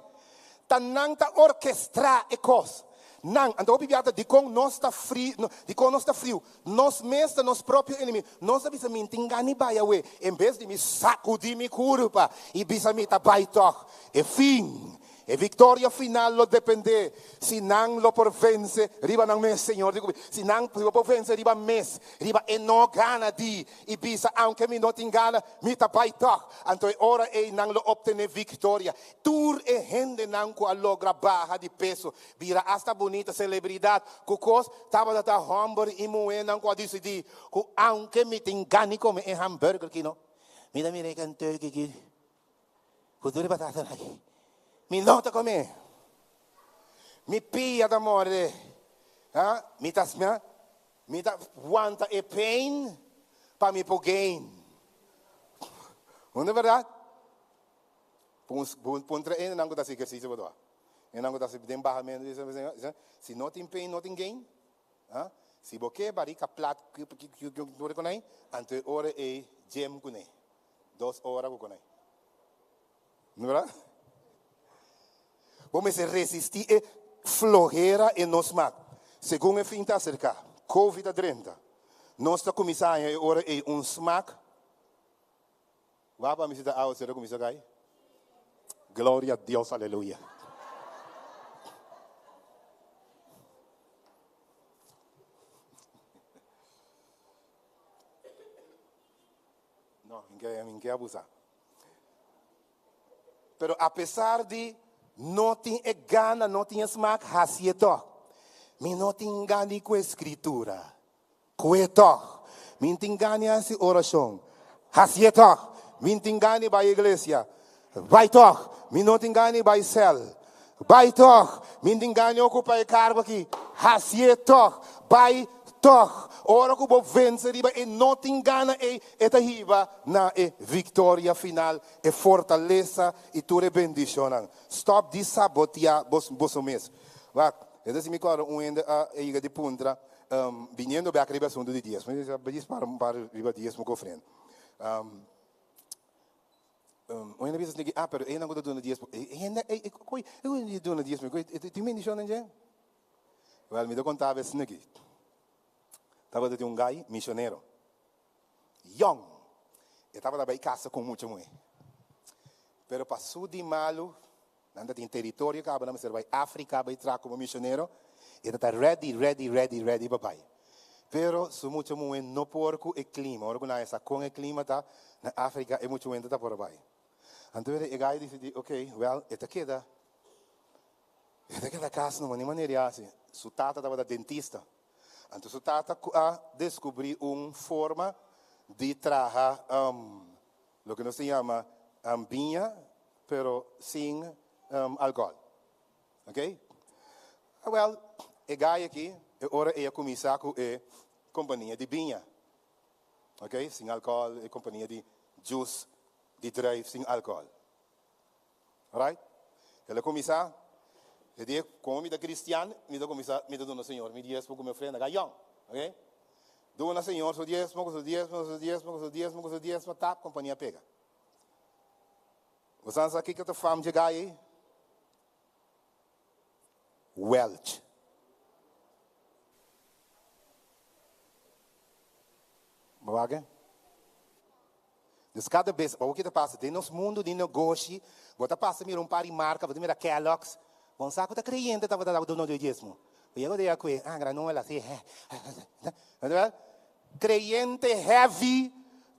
Ta nan ta orkestrá e kos. Nan. Anto hopi bia ta dikon nos ta fri, dikon nos ta friu. Nos mes ta nos propio enemigu. Nos ta bisa mi n'tin gana di bai awe. En bes di mi sakudí mi kurpa i bisa mi ta bai tòg. E fin. E victoria final lo depende si nan lo por vence riba nan mes, Señor di cu mi, si nan lo por vence riba mes, riba e no gana di y bisa aunke mi no tin gana, mi ta bay tog. Anto e ora ey nan lo obtene victoria. Tur e hendenan cu a logra baha di peso, bira hasta bunita, celebridad cu cos, tabata ta homber y muhernan cu a dicidi cu aunke mi tin gana di come e hamburger ki no, mi ta mira e canturkey aki. Ku tur e batatanan aki. Mi no ta komé. Mi pia ta morde. Ha? Mi ta sma, mi ta wanta e pain pa mi por gain. No ta bèrdat? Puntra hendenan ku ta hasi ehersisio por tua. Hendenan ku ta hasi den bahamentu si no tin pain no tin gain. Ha? Si bo ke barika plat anto e ora ei gym kuné. Dos ora ku konai. No berdad? Bo mester resisti e flohera e no smak. Segun e fin ta aserká, Covid a drenta, nos ta kuminsá haña e ora ei un smak. Wak pa mi si ta awa sera kuminsá kai. Gloria a Dios, aleluya. No, mi ke, mi ke abusa. Pero a pesar di no tin e gana, no tin e smak, hasié tòg. Mi no tin gana di ku e skritura. Kue tòg. Mi tin gana di hasi orashon. Hasié tòg. Mi tin gana di bai iglesia. Bai tòg. Mi no tin gana di bai sèl. Bai tòg. Mi tin gana di okupá e kargo aki. Hasié tòg. Bai tòg. Ora ku bo vense riba e no tin gana ei, e ta hiba na e viktoria final, e fortalesa i tur e bendishonnan. Stòp di saboteá boso mes. Wak, e ta si mi kòrda un hende a yega di puntra, biniendo bèk riba e asuntu di diesmo. Mi a dispara un par riba diesmo ku ofrenda. Un hende bisa esaki, ah, pero einan ku ta duna diesmo, e hende ei, e koi, e koi di duna diesmo, e koi, tin bendishonnan dje? Wèl, mi ta konta bo esaki. Tabata tin un gai mishonero, yòn, e tabata bai kasa ku un mucha muhé. Pero pa su di malu, nan ta tin teritorio kaba, nan mester bai Afrika bai traha komo mishonero, e ta ta ready, ready, ready, ready pa bai. Pero su mucha muhé no por ku e klima. Ora ku nan a sa kon e klima ta na Afrika, e mucha muhé no ta por bai. Anto e gai a disidí, ok, wèl, e ta keda, e ta keda kas numa, ni manera di hasi. Su tata tabata dentista. Anto su tata ku a deskubrí un forma di traha loke nos ta yama biña, pero sin alkòl. Ok? Awel, e gai aki, e ora ei a kuminsá ku e kompania di biña. Ok? Sin alkohòl, e kompania di jus di druif sin alkohòl. Alright? El a kuminsá, e di, komo mi ta kristian, mi ta kuminsá, mi ta duna Señor mi diesmo ku mi ofrenda. Gai yòn. Ok? Duna Señor su diesmo, ku su diesmo, ku su diesmo, ku su diesmo, ku su diesmo, tap, kompania pega. Bo sa kiko ta fam dje gai ei? Welch. Bo wak e? Dus kada bes, awor ki ta pasa den nos mundu di negoshi, bo ta pasa mira un par di marka, bo ta mira Kellogg's, bo sa ku ta kreyente tabata daba dono di diesmo. Bo yega dea ku e, ah, granola, si, he, he. Kreyente heavy,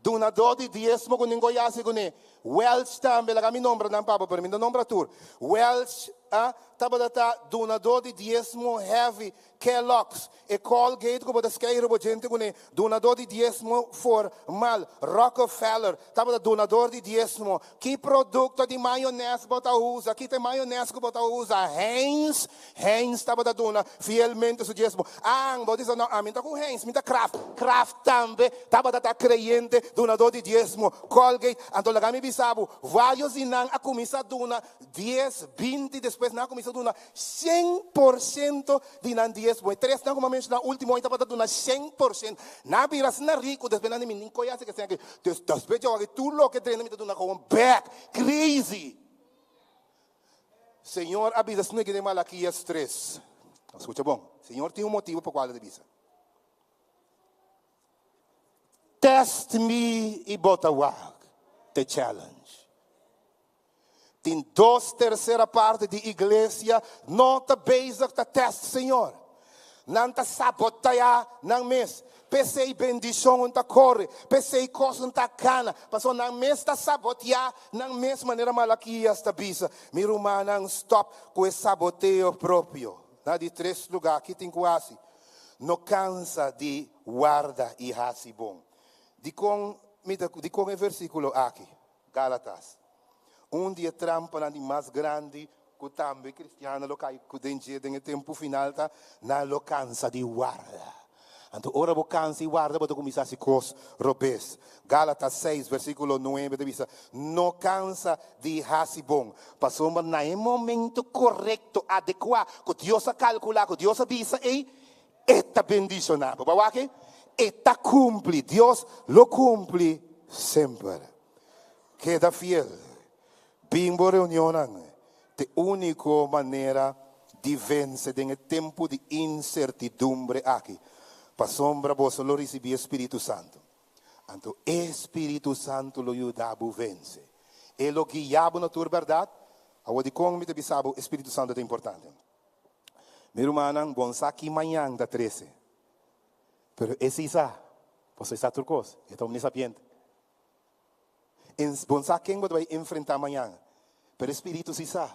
dunadó di diesmo ku ningo yasi kuné. Welch tambe, laga mi nombra nan pa bo, pero mi no nombra tur. Welch. ah, tabata ta dunadó di diesmo heavy, Kellogg's, e Colgate ku bo ta skeiru bo djente kuné, dunadó di diesmo formal, Rockefeller, tabata dunador di diesmo. Ki produkto di mayonès bo ta usa? Ki ta e mayonès ku bo ta usa? Heinz? Heinz tabata duna fielmente su diesmo. An, bo bisa, no, ami no ta ku Heinz, mi ta Kraft. Kraft tambe tabata ta kreyente, dunadó di diesmo. Colgate, anto laga mi bisa bo, vários di nan a kuminsá duna dies, binti, despues nan a kuminsá duna 100% di nan diesmo. E tresnan ku mi a menshoná último ei tabata duna 100%. Nan a bira asina riku, despues nan di mi nin koe hasi esei aki. Dus despues dje wak tur loke drenta mi ta duna gewoon bèk. Crazy! Señor a bisa asina aki den Malakias tres. Skucha bon. Señor tin un motibu pa kual e ta bisa. Test mi i bo ta wak. Te challenge. Tin dos tercera parte di iglesia no ta bezig ta test Señor. Nan ta sabotea nan mes. P'esei bendicion un ta corre, p'esei cos un ta cana, pasobra nan mes ta sabotea nan mes manera Malaquias ta bisa. Mi rumannan stop cu e saboteo propio. Na di tres lugar ki tin cu haci? No cansa di warda y haci bon. Dicon mi ta dicon e versiculo aki? Galatas. Un di e trampanan di mas grandi ku tambe kristiannan lo kai ku den dje den e tempu final ta, nan lo kansa di warda. Anto ora bo kansa i warda bo ta kuminsá hasi kos robes. Galatas seis versíkulo nuebe ta bisa, No kansa di hasi bon, pasobra na e momento korekto, adekuá, ku Dios a kalkulá, ku Dios a bisa ei, e ta bendishoná bo. Bo a wak ei? E ta kumpli. Dios lo kumpli semper. Keda fiel. Bin bo reunionnan. Ta e úniko manera di vense den e tempu di insertidumbre aki. Pasobra boso lo risibí e spiritu santu. Anto e spiritu santu lo yuda bo vense. E lo guia bo na tur bèrdat. Awor dikon mi ta bisa bo e spiritu santu ta importante? Mi rumannan, bon sa ki mañan ta trese. Pero e si sa, pasobra e sa tur kos, e ta omnisapiente. Bon sa ken bo ta bai enfrentá mañan, pero e Spiritu si sa.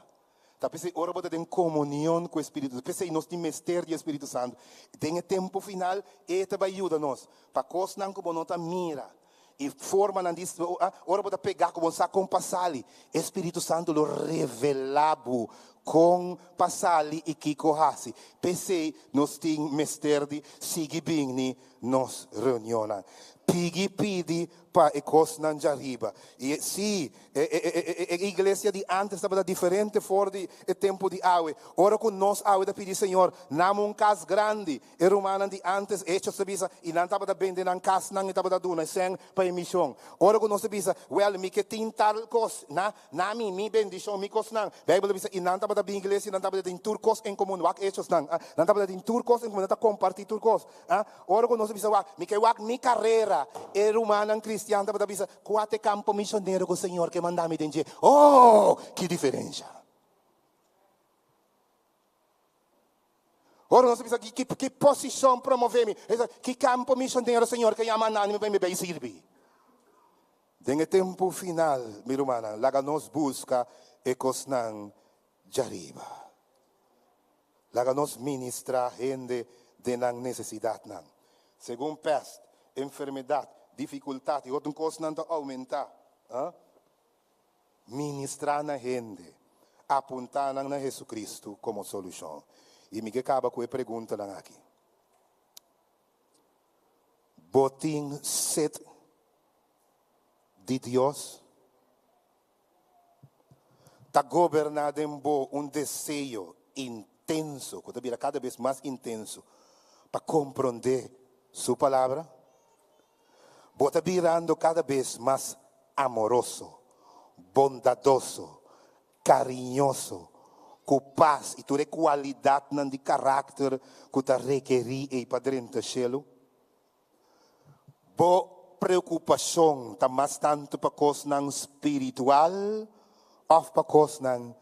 Ta p'esei ora bo ta den komunion ku e Spiritu, p'esei nos tin mester di e Spiritu Santu. Den e tempu final, e ta bai yuda nos pa kosnan ku bo no ta mira i formanan di, ora bo ta pegá ku bo no sa kon pa sali, e Spiritu Santu lo revelá bo kon pa sali i kiko hasi. P'esei nos tin mester di sigui bini nos reunionnan. Pigi pidi pa e kosnan djariba. I sí, e, e, e, e, e iglesia di antes tabata diferente for di e tempu di awe. Ora ku nos awe ta pidi Señor, nam un kas grandi. E rumannan di antes, Hechos ta bisa, i nan tabata bende nan kasnan i tabata duna e sèn pa e mishon. Ora ku nos ta bisa, wèl, mi ke tin tal kos, na, na mi, mi bendishon, mi kosnan. Beibel ta bisa, i nan tabata bin iglesia, nan tabata tin tur kos en komun. Wak Hechosnan, ah, nan tabata tin tur kos en komun, nan ta kompartí tur kos. Ah, ora ku nos a bisa wak, mi ke wak mi karera, e rumannan kristian tabata bisa, Kua ta e kampo misionero ku Señor ke manda mi den dje? Oh, ki diferensha! Ora nos a bisa, ki, ki posishon promové mi? E bisa, ki kampo misionero Señor ke yama mi pa mi bai sirbi? Den e tempu final, mi rumannan, laga nos buska e kosnan djariba. Laga nos ministrá hende den nan nesesidatnan. Segun pèst, enfermedat, difikultat i otro kosnan ta oumentá, ministrá na hende, apuntá nan na Hesukristu komo solushon. I mi ke kaba ku e preguntanan aki. Bo tin set di Dios? Ta goberná den bo un deseo intenso, ku ta bira kada bes mas intenso, pa komprondé Su Palabra? Bo ta birando kada bes mas amoroso, bondadoso, kariñoso, ku pas i tur e kualidatnan di karakter ku ta rekerí ei pa drenta shelu? Bo preokupashon ta mas tantu pa kosnan spiritual òf pa kosnan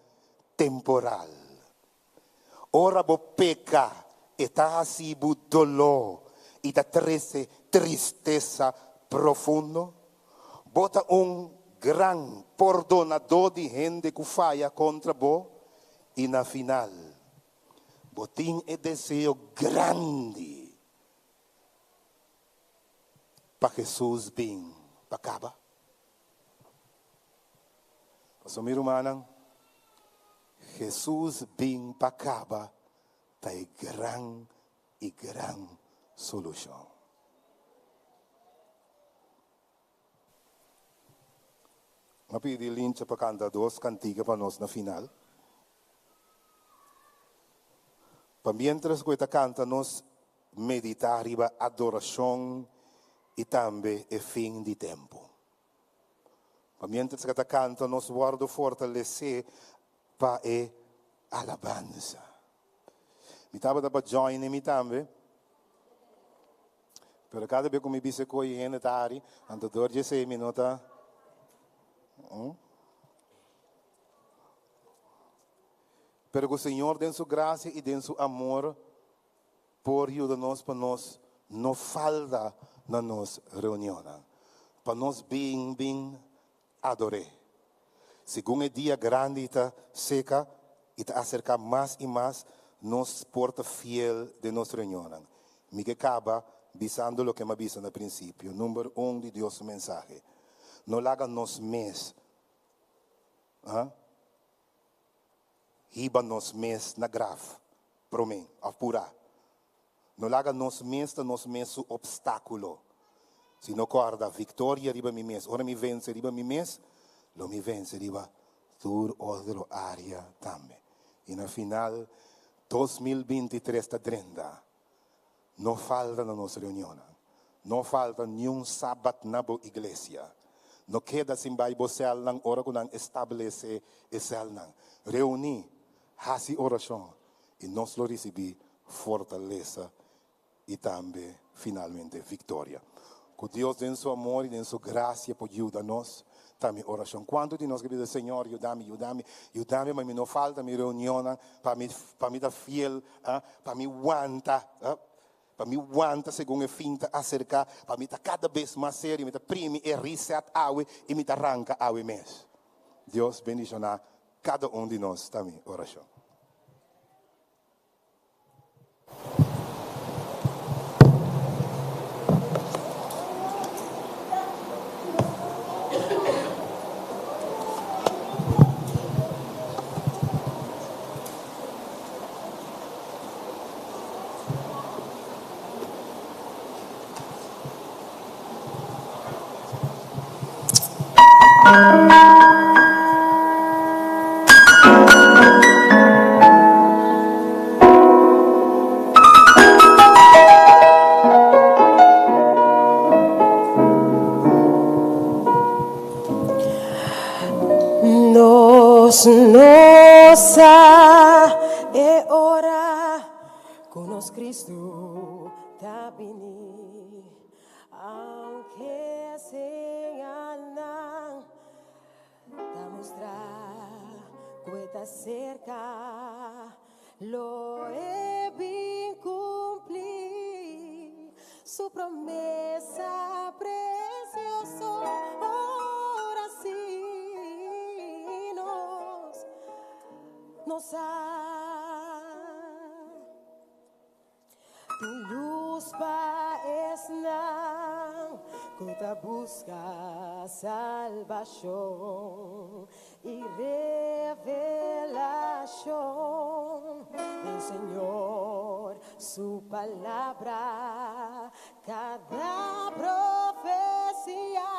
temporal? Ora bo peka, e ta hasi bo doló i ta trese tristesa profundo? Bo ta un gran pordonadó di hende ku faya kontra bo? I na final, bo tin e deseo grandi pa Hesus bin pa kaba? Pasobra mi rumannan, Hesus bin pa kaba ta e gran i gran solushon. M'a pidi Lincha pa kanta dos kantika pa nos na final. Pa miéntras ku e ta kanta nos meditá riba adorashon i tambe e fin di tempu. Pa miéntras ku e ta kanta nos wòrdu fortalesé pa e alabansa. Mi tabata pa join mi tambe. Pero kada be ku mi bisa ku hende ta hari, anto dor di esei mi no ta. Pero ku Señor den su grasia i den su amor por yuda nos pa nos no falta na nos reunionnan. Pa nos bin bin ador'é. Segun e dia grandi ta seka i ta aserká mas i mas, nos por ta fiel den nos reunionnan. Mi ke kaba bisando loke mi a bisa na prinsipio, number un di Dios su mensahe, No laga nos mes hiba nos mes na graf promé òf purá. No laga nos mes ta nos mes su obstáculo, sino corda, victoria riba mi mes. Ora mi vence riba mi mes, lo mi vence riba tur otro área tambe. I na final, 2023 ta drenta. No falta na nos reunionnan. No falta niun sabat na bo iglesia. No keda sin bai bo celnan ora cu nan establece e celnan. Reuni, haci oracion, i nos lo risibí fortalesa i tambe finalmente viktoria. Ku Dios den su amor i den su grasia por yuda nos, ta mi orashon. Kuantu di nos ke bisa, Señor, yuda mi, yuda mi, yuda mi pa mi no falta mi reunionnan, pa mi, pa mi ta fiel, pa mi wanta, pa mi wanta segun e fin ta aserká, pa mi ta kada bes mas serio, mi ta primi e reset awe i mi ta ranka awe mes. Dios bendishoná kada un di nos, ta mi orashon. Nos no sa e ora ku nos Cristo ta bini. Aunke señalnan ta mustra ku e ta serka, lo e bin kumpli su promesa presioso. Ora si nos no sa. Tin lus pa esnan ku ta buska salbashon i revelashon den Señor su Palabra. Kada profesia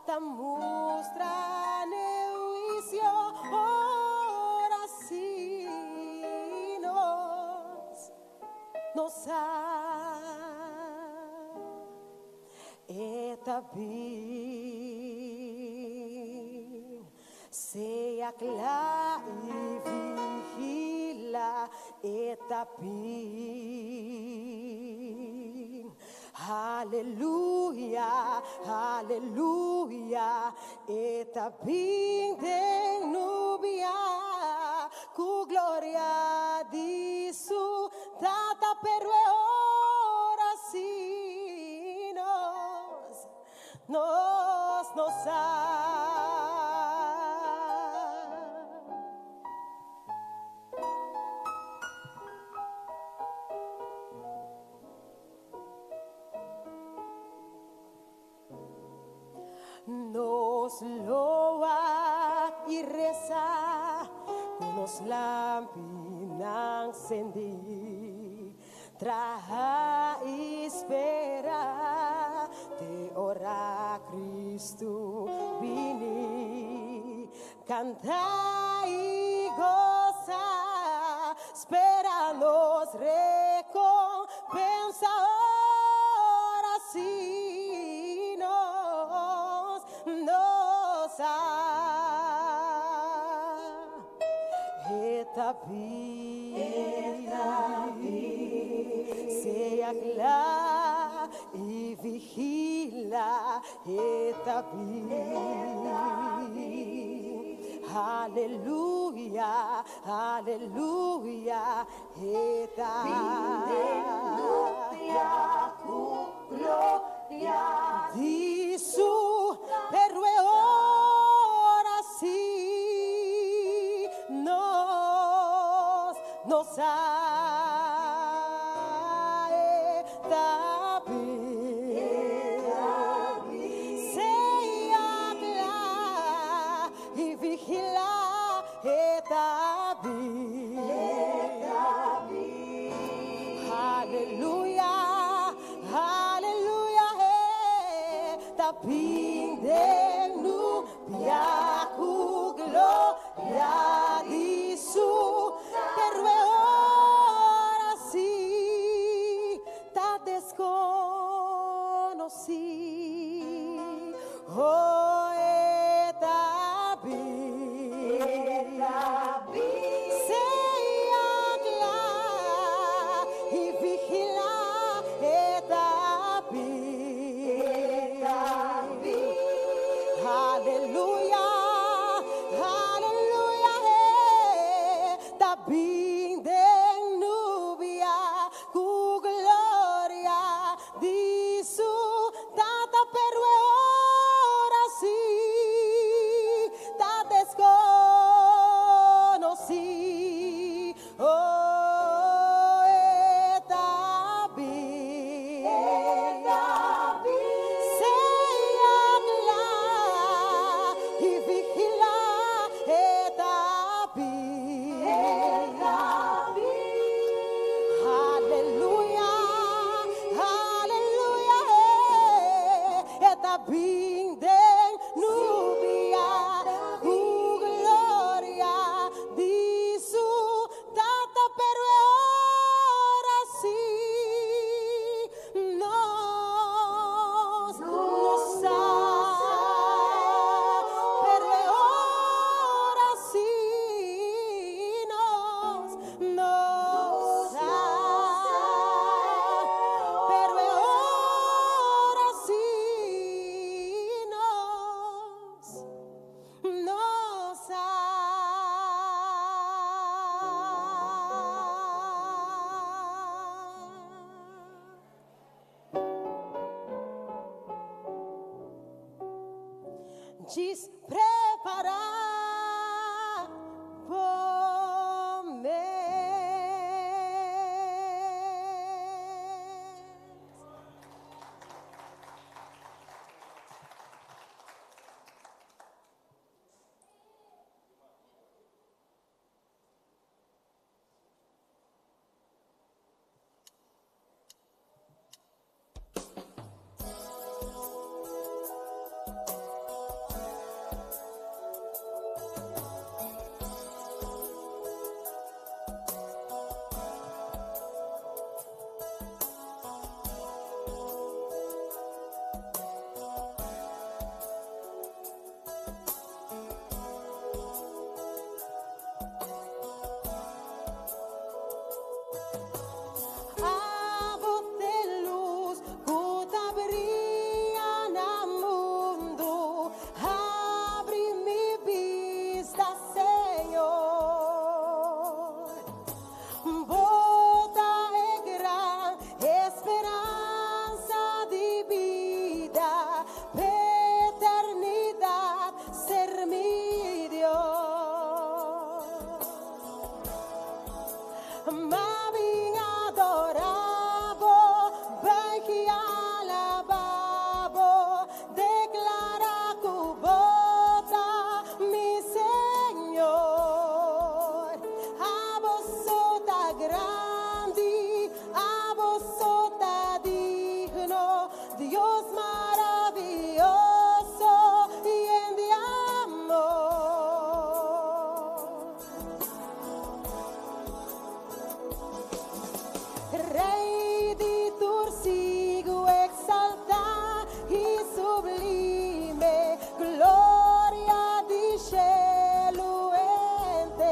ta mustra n'e huisio ora si nos no sa e ta bin. Sea kla i vigila, e ta bin. Haleluya, haleluya, e ta bin den nubia ku gloria di su Tata, pero e ora si nos Nos no sa. Nos loa i resa ku nos lampinan sendí, traha i spera te ora Kristu bini. Kanta i gosa, spera nos rekompensa ora si nos no sa. E ta bin, sea kla i vigila, e ta bin. Aleluya, aleluya, e ta Di su pero e ora si nos no sa e ta bin. Sea kla i vigilá e ta bin. Aleluya, aleluya, e ta bin den nubia ku gloria di su pero e ora si ta deskonosí. Oh, e ta bin. Sea kla i vigilá, e ta bin. Aleluya, aleluya, e ta bin den nubia ku gloria di su Tata, pero e ora si ta deskonosí. Oh, e ta bin. Sea kla i vigilá, e ta bin. Aleluya, aleluya, e ta bin den nubia ku gloria di su Tata, pero e ora si nos no sa. Pero e ora si nos no sa. Pero e ora si nos no sa. Djis prepará bo mes. Abo t'e lus ku ta bria na mundu, habri mi bista, Señor. Bo ta e gran esperansa di bida, p'eternidat ser mi Dios. Ma bin adorá bo, bai ki alabá bo, deklará ku grandi, abo so ta digno, Dios maravioso yen di amor. Rey di tur sigu exaltá i sublime, gloria di shelu henter.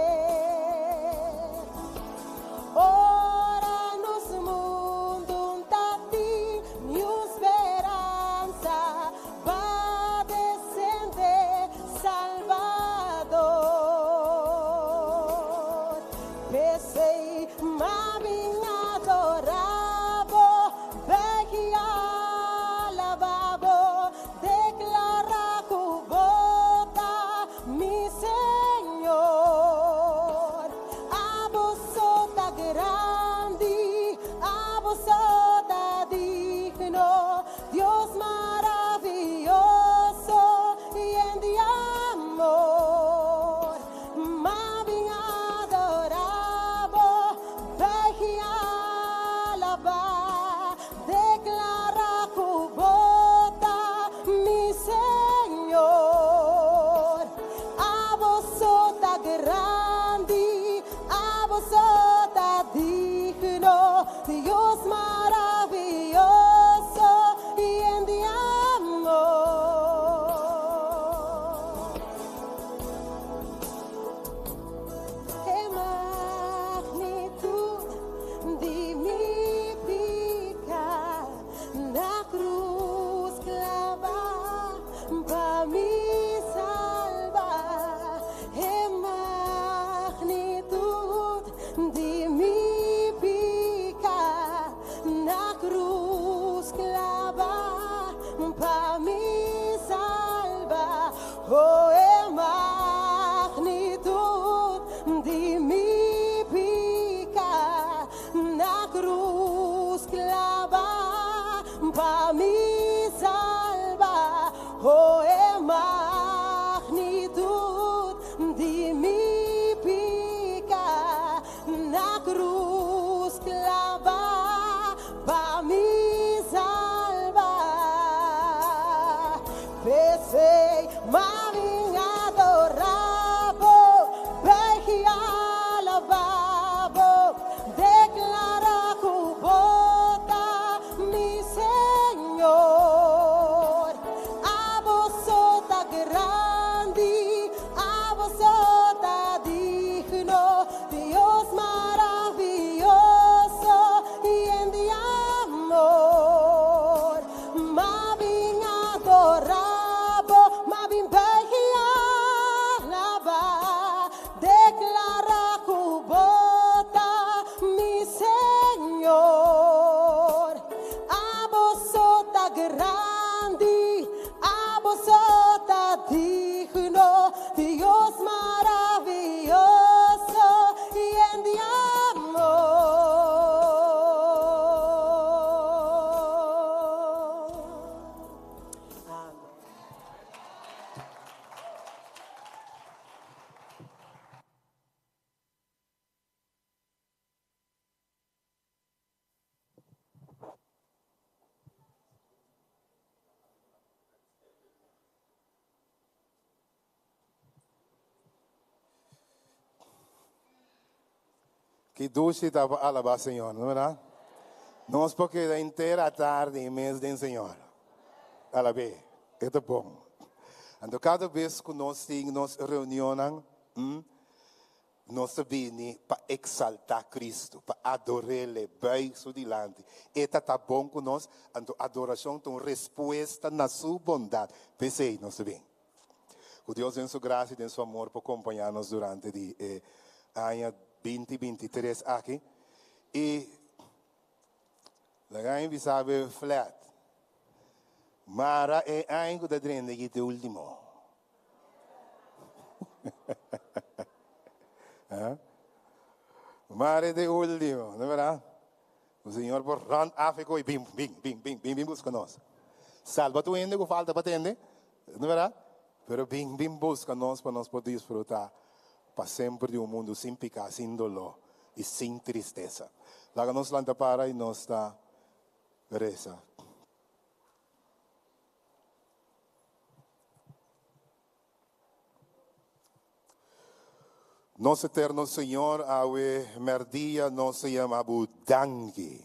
Ora nos mundu n'ta tin niun speransa, b'a descendé Salvador. P'esei m'a bin adorá bo, bèg i alabá bo, deklará ku bo ta mi Señor. Abo so ta grandi, abo so ta digno, Dios maravioso yen di amor. M'a bin adorá bo, bèg i alabá, deklará ku bo ta mi Señor. Abo so ta grandi, abo so ta digno, Dios maravioso yen di amor. E magnitud di mi piká na krus klabá pa mi salba. E magnitud di mi piká na krus klabá pa mi salba. Oh, e magnitud di mi piká na krus klabá pa mi salba. Oh, e magnitud di mi piká na krus klabá pa mi salba. P'esei m'a bin adorá bo, bèg i alabá bo, deklará ku bo ta mi Señor. Abo so ta grandi, abo so ta digno, Dios maravioso yen di amor. M'a bin adorá bo, m'a bin bèg i alabá, deklará ku bo ta mi Señor. Abo so ta grandi, abo so ta digno, Dios maravioso yen di amor. Amen. Ki dushi ta pa alabá Señor, no berdad? Nos por keda henter atardi mes den Señor. Alab'é, e ta bon. Anto kada bes ku nos tin nos reunionnan, mm, nos ta bini pa eksaltá Kristu, pa ador'El, buig Su dilanti. E ta ta bon ku nos, anto adorashon ta un respuesta na Su bondat. P'esei nos ta bin. Ku Dios den Su grasia i den Su amor por kompañá nos durante di e aña 2023 aki. I laga mi bisa bo flat, mara e aña ku ta drenta aki ta e último. Mara e ta e último, no berdad? Ku Señor por rònt af e koe, bin, bin, bin, bin, bin, bin buska nos. Salba tur hende ku falta pa tende, no berdad? Pero bin, bin buska nos pa nos por disfrutá pa semper di un mundu sin piká, sin doló. i sin tristesa. Laga nos lanta para i nos ta resa. Nos eterno Señor, awe merdia nos ta yama bo danki.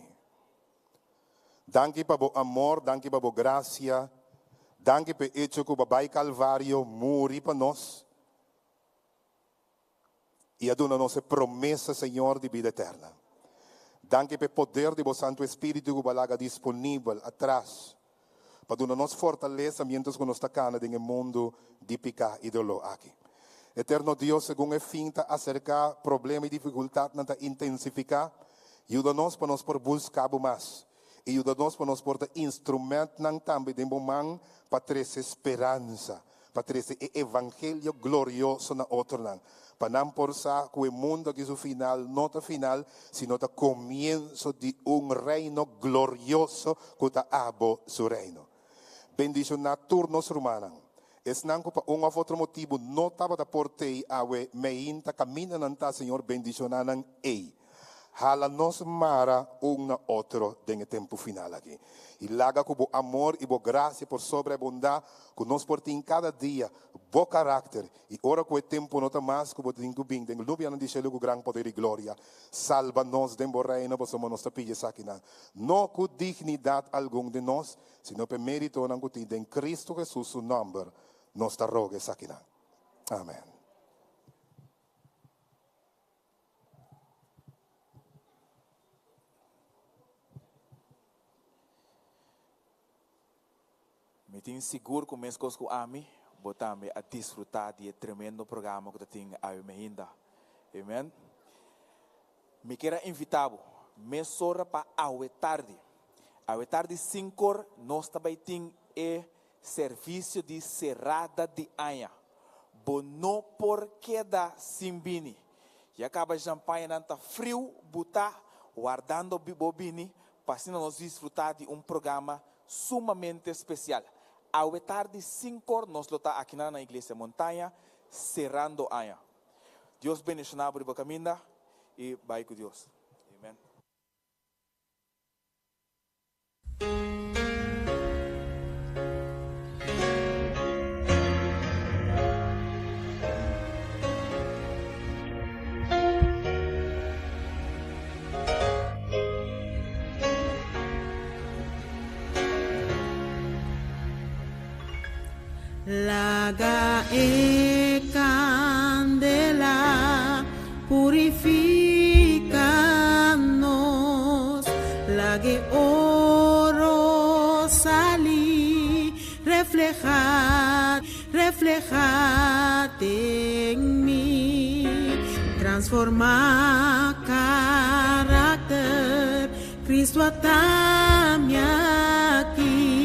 Danki pa bo amor, danki pa bo gracia, danki pa e hecho cu bo a bay Calvario muri pa nos y a duna nos e promesa, Señor, di bida eterna. Danki pa e poder di bo Santo Espíritu cu bo a laga disponibel atras pa duna nos fortalesa mientras ku nos ta kana den e mundu di piká i doló aki. Eterno Dios, segun e fin ta aserká, problema i difikultatnan ta intensifiká, yuda nos pa nos por buska Bo mas i yuda nos pa nos por ta instrumentnan tambe den Bo man pa trese speransa, pa trese e evangelio glorioso na otronan, pa nan por sa ku e mundu aki su final no ta final, sino ta komienso di un reino glorioso ku ta abo su reino. Bendishoná tur nos rumannan, esnan ku pa un òf otro motibu no tabata por tei awe meinta kaminda nan ta, Señor bendishoná nan ei. Hala nos mara un na otro den e tempu final aki. I laga ku bo amor i bo grasia por sobreabundá, ku nos por tin kada dia bo karakter, i ora ku e tempu no ta mas ku bo tin ku bin den lubianan di shelu ku gran poder i gloria, salba nos den bo reino, pasobra nos ta pidi esakinan, no ku dignidat algun den nos, sino pa e meritonan ku tin den Kristu Hesus su nòmber nos ta roga esakinan. Amen. Mi tin sigur ku meskos ku ami, bo tambe a disfrutá di e tremendo programa ku ta tin awe meinda. Amen. Mi kier a invitá bo mesora pa awe tardi. Awe tardi sinkor nos ta bai tin e Servisio di serada di aña. Bo no por keda sin bini. Ya kaba champañanan ta friu butá wardando bo bini pa asina nos disfrutá di un programa sumamente spesial. Awe tardi sinkor nos lo ta akinan na Iglesia Montaña serando aña. Dios bendishoná bo riba kaminda i bai ku Dios. Amen. Laga e candela purifica nos, lag'e oro sali, refleha, refleha den mi, transforma karakter, Cristo a ta mi aki,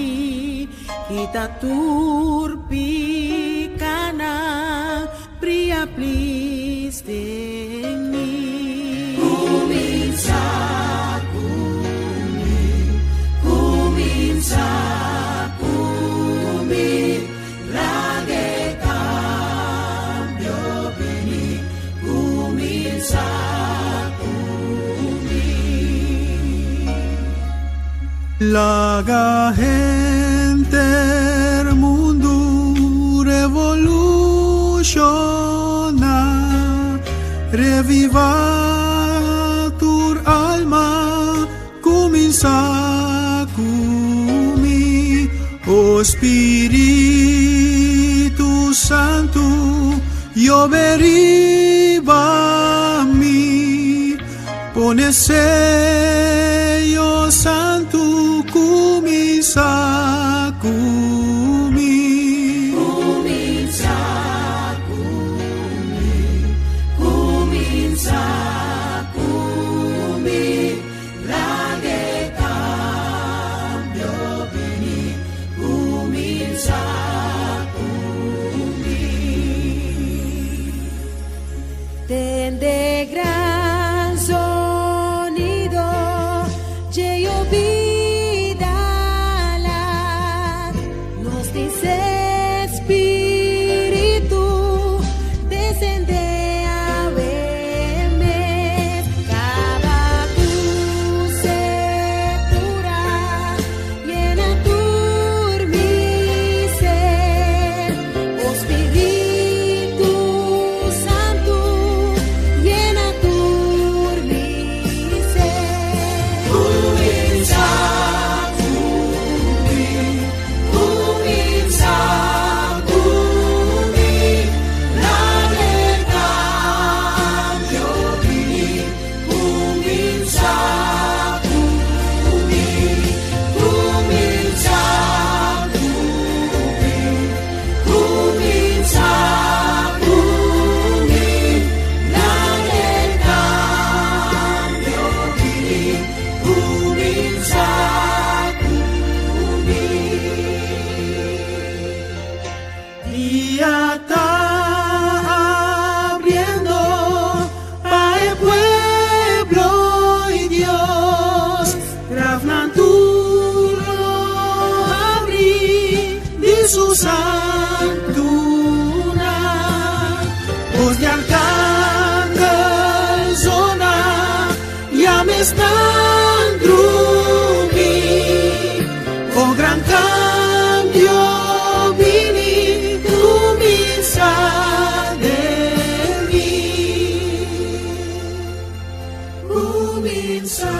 kita tur pikanan, bria plis den mi. Kuminsá ku mi, kuminsá ku mi, laga e kambio bini, kuminsá ku mi. Laga henter mundu revolushoná, revivá tur alma, kuminsá ku mi. O Spiritu Santu, yobe riba mi. Pone seyo santu kuminsá ku mi. Kuminsá ku mi, kuminsá ku mi, laga e kambio bini, kuminsá ku mi. Tende gran sonido dje yobida lat. santunan, Bos di arkangel zona, ya esnan drumí. O gran kambio bini, kuminsá den mi. Kuminsá.